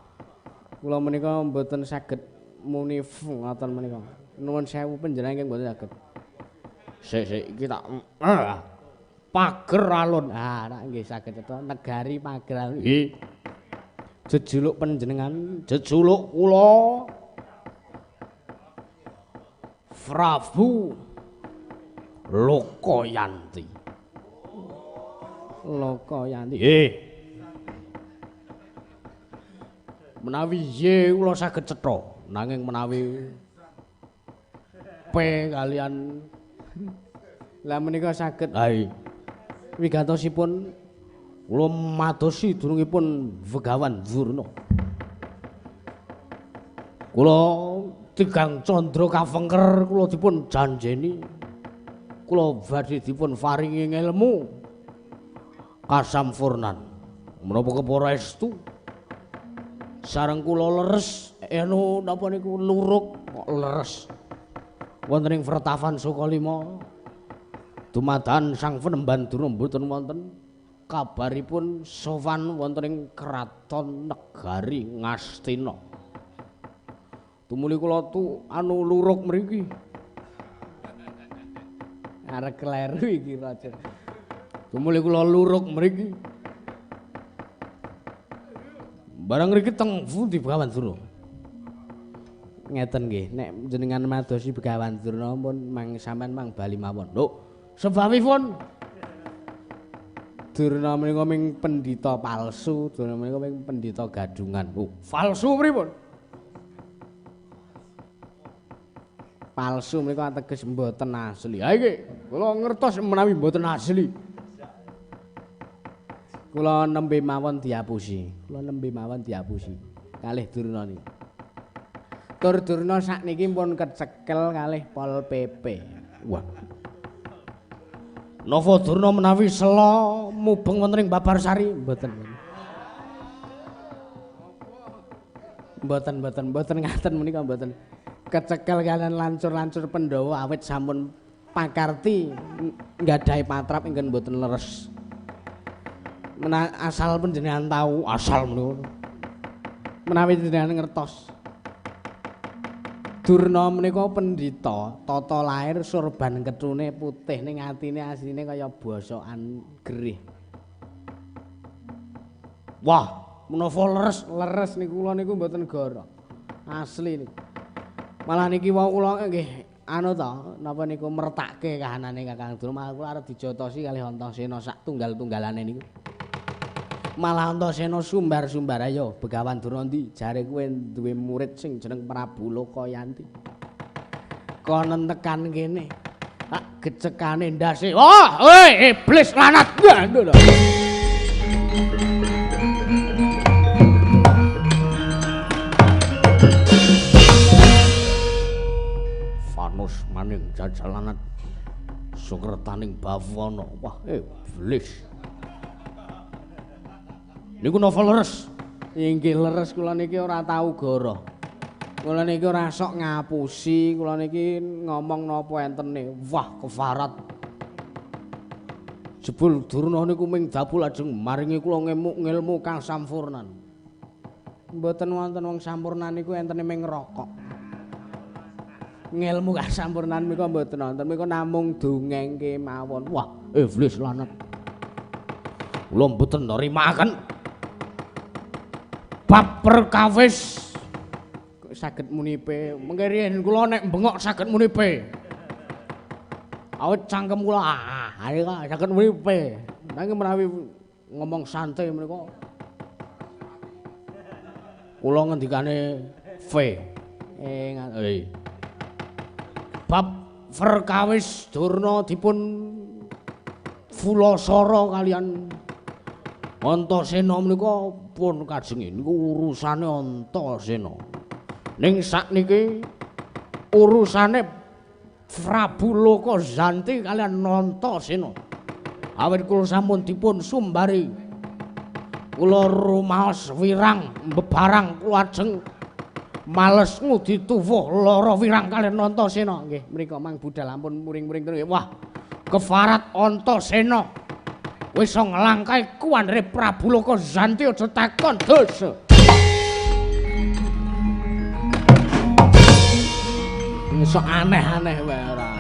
Kula menika mboten saged muni f ngoten menika. Nuwun sewu panjenengan ingkang mboten saged. Sik sik iki tak Pageralun. Ah, nak nggih saged cetha negari Pageralun. Nggih. Jejuluk panjenengan, jejuluk kula Prabu Lokayanti. Lokayanti. Nggih. Menawi Y kula saged cetha, nanging menawi P kalian lah menika saged. Ha iya. Wigatosipun kula madosi dunungipun Begawan Durna. Kula tigang candra kafengker kula dipun janjeni kula badhe dipun paringi ngelmu kasampurnan. Menapa kepara estu sareng kula leres anu napa niku luruk kok leres wonten ing Vretavan Sukalima dumadan Sang Penemban Durna mboten wonten kabaripun sowan wonten ing kraton negari Ngastina. Tumuli kula tu anu luruk mriki. Arek kleru iki raja. Tumuli kula luruk mriki. Barang mriki teng pundi Begawan Durna? Ngeten nggih, nek jenengan madosi Begawan Durna pun mang sampean mang bali mawon. Lho, sebabipun Durna menika ming pendhita palsu, Durna menika ming pendhita gadungan. Oh, palsu pripun? Palsu menika ateges mboten asli. Ha iki kula ngertos menawi mboten asli. Kula nembe mawon diapusi. Kula nembe mawon diapusi kalih Durna niki. Tur Durna sakniki pun kecekel kalih Pol PP. Wah. Napa Durna menawi sela mubeng wonten ing Babarsari? Mboten. Mboten mboten mboten ngaten menika mboten. Kecekel kalian lancur-lancur Pandhawa awit sampun pakarti nggadahi patrap ingkang mboten leres. Asal panjenengan tahu asal menika. Menawi jenengan ngertos. Durna menika pendhita, tata lair surban kethune putih ning atine asline kaya bosokan gerih. Wah, menapa leres? Leres niku kula niku mboten goro. Asli niku. Malah niki wau kula nggih anu to, napa niku mertakke kahanane Kakang Durna, malah kula arep dijotosi kalih Antasena sak tunggal-tunggalane niku. Malah Antasena sumbar-sumbar, ayo Begawan Durna ndi jare kowe duwe murid sing jeneng Prabu Lokayanti. Kono tekan kene. Tak gecekane ndase. Wah, oi iblis lanat. Lho. Fanus maning jajalanat sukretaning bawana. Wah, iblis. Niku napa leres? Inggih leres, kula niki ora tau goroh. Kula niki ora sok ngapusi, kula niki ngomong napa entene. Wah, kefarat. Jebul Durna niku ming dapul lajeng maringi kula ngemuk ngilmu kasampurnan. Mboten wonten wong sampurnan niku entene ming rokok. Ngilmu kasampurnan menika mboten wonten, menika namung dongengke mawon. Wah, iblis lanat. Kula mboten nrimakaken. Bab perkawis saged muni P. Mengke riyen kula nek bengok saged muni P. Awit cangkem kula ayo saged muni P. Nanging menawi ngomong santai menika kula ngendikane V. Bab perkawis Durna dipun fulasara kalian Antasena menika pun kajeng niku urusane Antasena. Ning sakniki urusane Prabu Lokazanti kalian Antasena. Awit kula sampun dipun sumbari. Kula rumaos wirang bebarang kula ajeng males ngudi tuwuh lara wirang kalian Antasena. Nggih, mriku mang budal ampun muring-muring terus. Wah, kefarat Antasena. Wis nglangkai kuwandhere Prabu Lokazanti aja takon dosa. Iso aneh-aneh wae ora.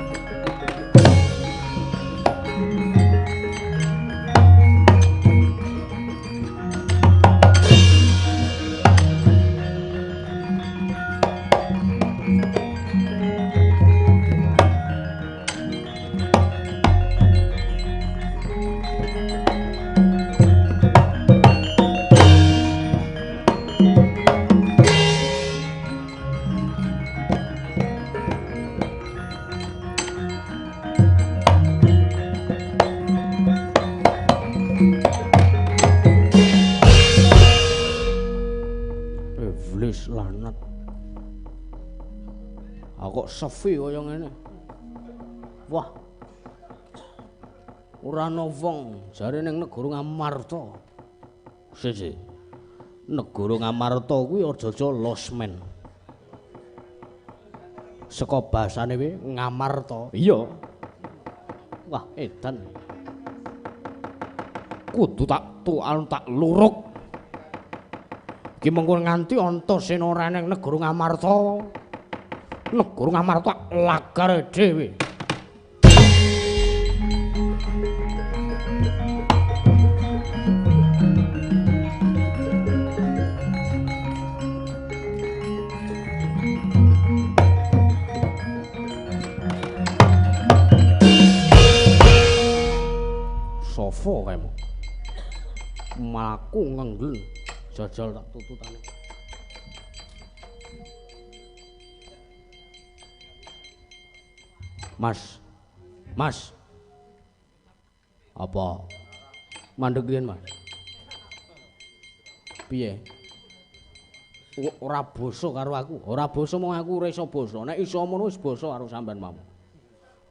Lanat. Aku kok sepi kaya ngene. Wah. Ora ana wong jare ning negara Ngamarta. Siji. Negara Ngamarta kuwi aja-aja losmen. Saka basane kuwi Ngamarta. Iya. Wah, edan. Kudu tak tuan tak luruk. Iki mengko nganti Antasena ora ning negara Ngamarta. Negara Ngamarta lagare dhewe. Sopo kaemu? Mlaku ngenggen. Jajal tak tututane. Mas. Mas. Apa? Mandeg riyen, Mas. Piye? Ora basa karo aku. Ora basa mong aku ora iso basa. Nek iso ngono wis basa karo sampean mau.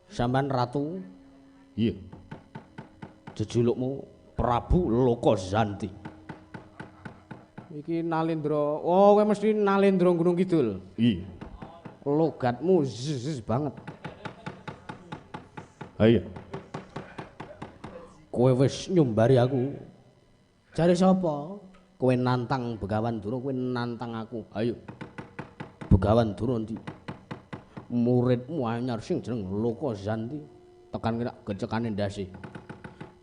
Sampean ratu? Iya. Jejulukmu Prabu Lokazanti. Iki Nalendra. Oh, kowe mesti Nalendra Gunung Kidul. Iya. Logatmu zzz banget. Ha iya. Kowe wis nyumbari aku. Jare sapa? Kowe nantang Begawan Durna, kowe nantang aku. Ayo. Begawan Durna ndi? Muridmu anyar sing jeneng Lokazanti. Tekan kena gecekane ndase.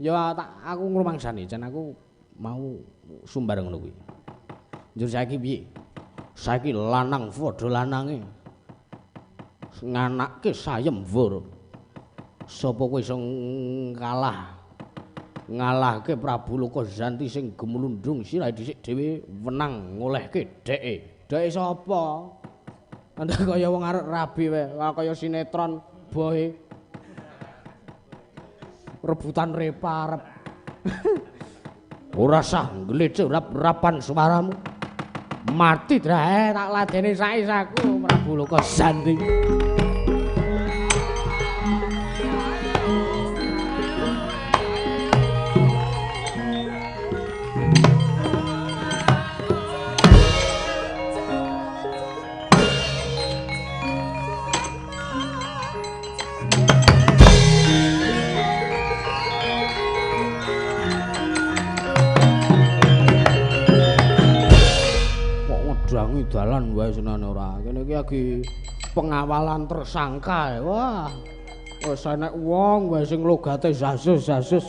Ya tak aku ngrumangsani, jan aku mau sumbar ngono kuwi. Njur saiki piye? Saiki lanang padha lanange. Nganake sayemwara. Sapa kowe iso kalah? Ngalahke Prabu Lokazanti sing gemlundung sirahe dhisik dhewe wenang ngolehke dheke. Dheke sapa? Andha kaya wong arep rabi wae, kaya sinetron bohe. Rebutan reparep. Ora sah nglecek rap-rapan suaramu. Mati drae tak ladeni sak-isaku Prabu Lokazanti. Dalan wae senane ora. Kene iki lagi pengawalan tersangka. Wah. Wis enek wong wae sing logate zasus-zasus.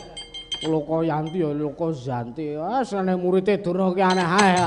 Lokayanti ya Lokazanti. Wah, senane murite Durna ki aneh ae.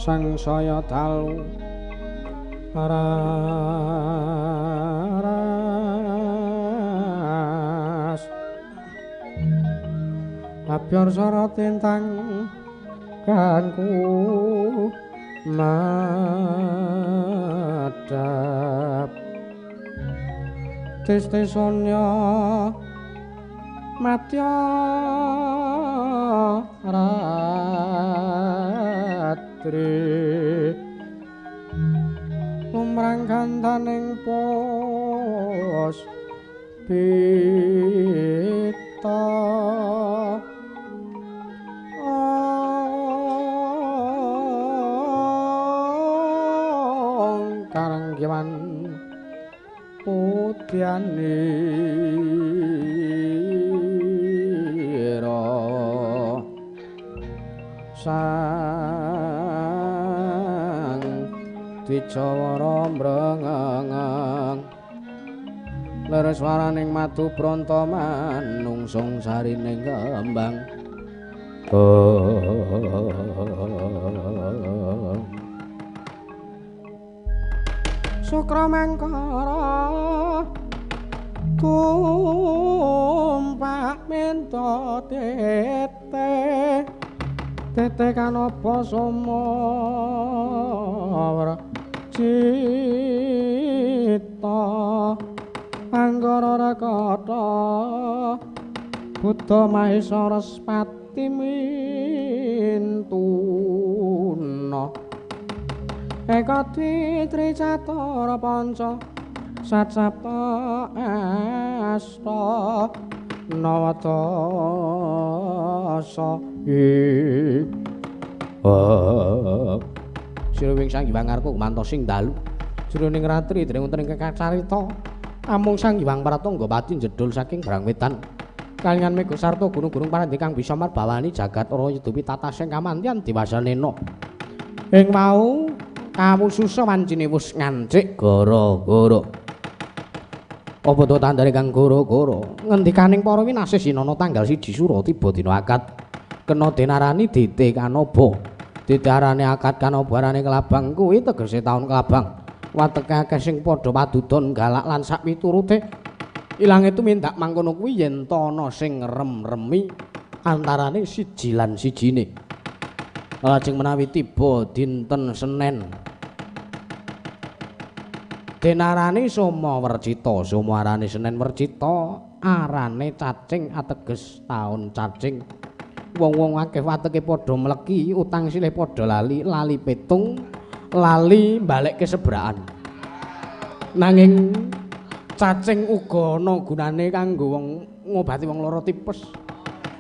Sangsaya dalu ras abyor sora tintang kanku madhap tistesanya matya ratri lumrang gantaning pos pita karanggiwan putyanira sang dwijawara mrengeng leres waraning madu bronto manungsung sarining kembang. Sukra mangkara tumpak mento tete tete kanapa soma cita anggara rekata Buddha Mahesa Respati mintuna eka dwi tri catur panca sat sapta asta nawa dasa. Sira wing Sang Hyang Ngarka gumantos sing dalu jroning ratri dereng wonten ing kacarita amung Sang Hyang Pratangga pati njedhul saking Brangwetan kalingan mega sarta gunung-gunung parandhi kang bisa marbawani jagat raya dupi tatasing kamantyan diwasanena. Ing wau kawususa wancine wus ngancik gara-gara. Apa to tandane kang gara-gara? Ngendikaning para winasih sinana tanggal 1 Sura tiba dina akad. Kena denarani Dite Kanaba. Didarane akad Kanaba arane kelabang kuwi tegese taun kelabang. Wateke akeh sing padha padudon galak lan sak piturute. Ilange tumindak mangkono kuwi yen ta ana sing rem-remi antarane siji lan sijine. Lajeng menawi tiba dinten Senen denarani Soma Wercita. Soma arane Senen Wercita arane cacing ateges taun cacing. Wong-wong akeh wateke padha mleki, utang silih padha lali, lali petung, lali balekke sebrakan. Nanging cacing uga ana gunane kanggo wong ngobati wong lara tipes,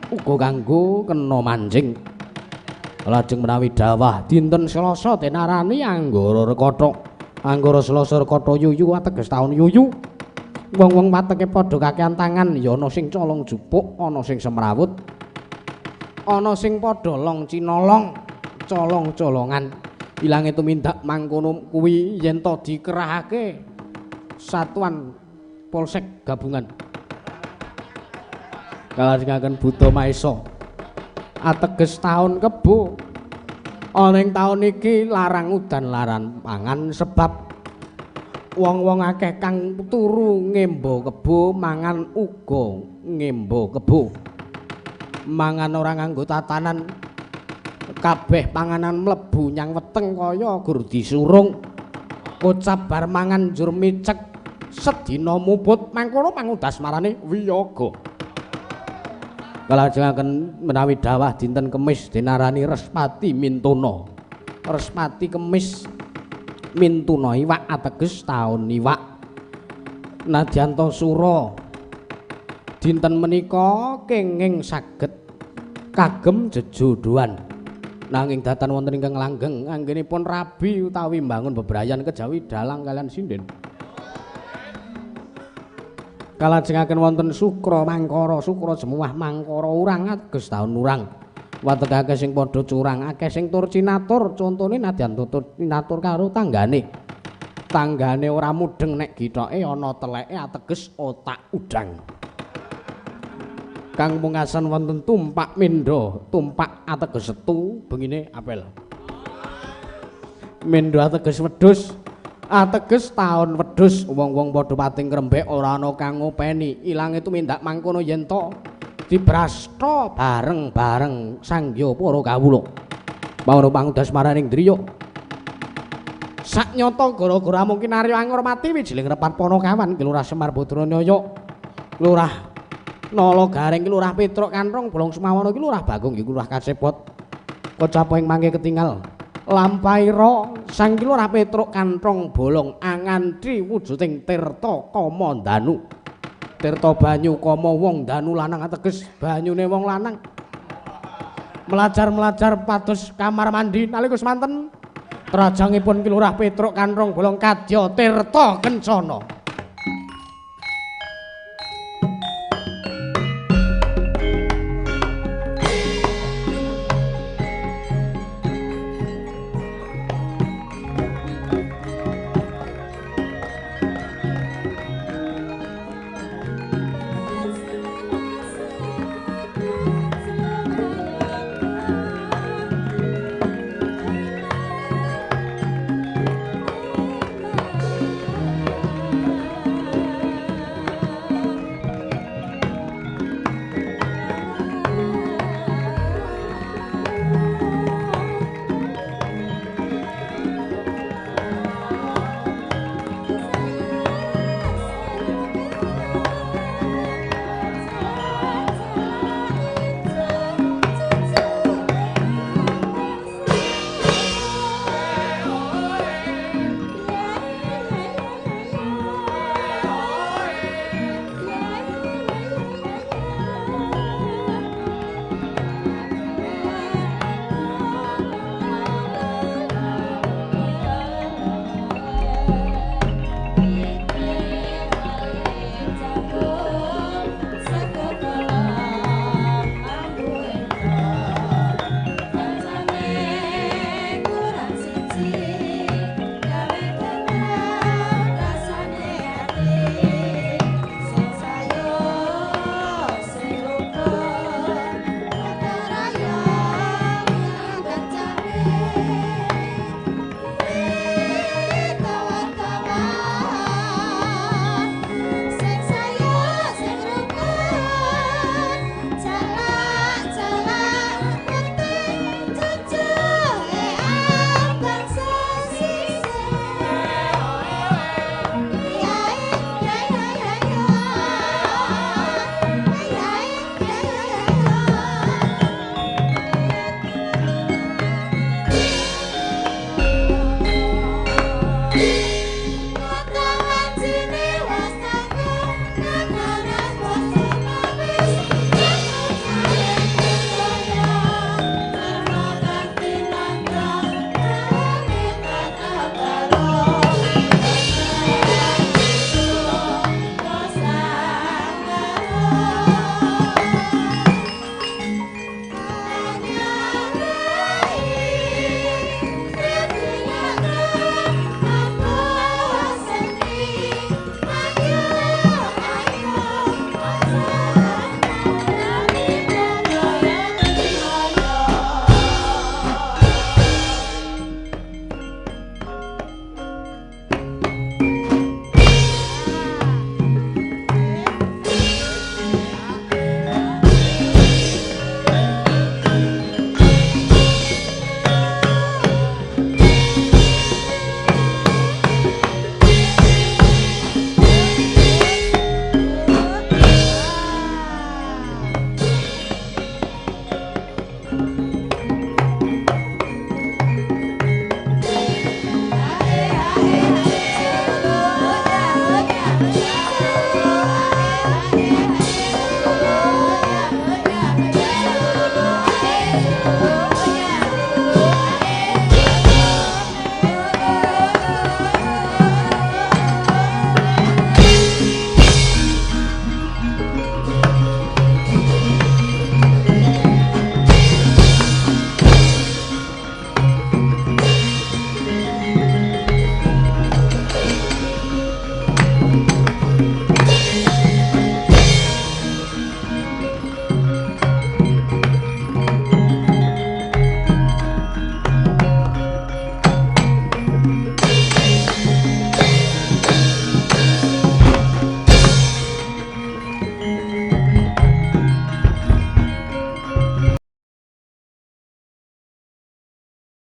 uga kanggo kena mancing. Lajeng menawi dawah dinten Selasa denarani Anggara Rekata. Anggara Selasa Rekata yuyu ateges taun yuyu. Wong-wong wateke padha kakean tangan, ya ana sing colong jupuk, ana sing semrawut, ana sing padha long cinolong, colong-colongan. Ilange tumindak mangkono kuwi yen to dikerahake satuan Polsek gabungan. Kalajengaken Buddha Mahesa ateges taun kebo. Ana ing taun iki larang udan larang pangan sebab wong-wong akeh kang turu ngembo kebo mangan uga ngembo kebo. Mangan ora nganggo tatanan, kabeh panganan mlebu nyang weteng kaya gur disurung. Kocap bar mangan njur micek sedina muput mangkono pangudas marane wiyaga. Kalajengaken menawi dawah dinten Kemis dinarani Respati Mintuna. Respati Kemis Mintuna iwak ateges taun iwak. Nadyan Sura dinten menika kenging saged kagem jejodhoan. Nanging datan wonten ingkang langgeng anggenipun rabi utawi mbangun bebrayan kejawi dalang kalian sinden. Kalajengaken wonten Sukra Mangkara, Sukra Jemuah Mangkara urang ateges taun urang. Wateke akeh sing padha curang, akeh sing tur cinatur, contone nadyan tutur cinatur karo tanggane. Tanggane ora mudeng nek githoke ana teleke ateges otak udang. Kang pungkasan wonten tumpak mendha, tumpak ateges setu bengine apel. Mendho ateges wedhus. Ateges taun wedhus wong-wong padha pating krembek ora ana kang ngopeni. Ilange tumindak mangkono yen to dibrasta bareng-bareng sangya para kawula. Mawana pangudas maraning driya. Saknyata gara-gara mungkin Arya Angarmati wijiling repat Panakawan ki Lurah Semar Badranaya, Lurah Nala Gareng ki Lurah Petruk Kanthong Bolong Semawana ki Lurah Bagong ki Lurah Kasepot. Kocapa ing mangke ketingal lampahira sang ki Lurah Petruk Kanthong Bolong anganti wujuding tirta kamandanu. Tirta banyu kama wong danu lanang ateges banyune wong lanang. Melajar-melajar pados kamar mandi nalika semanten trajangipun Ki Lurah Petruk Kanthong Bolong kadya tirta kencana.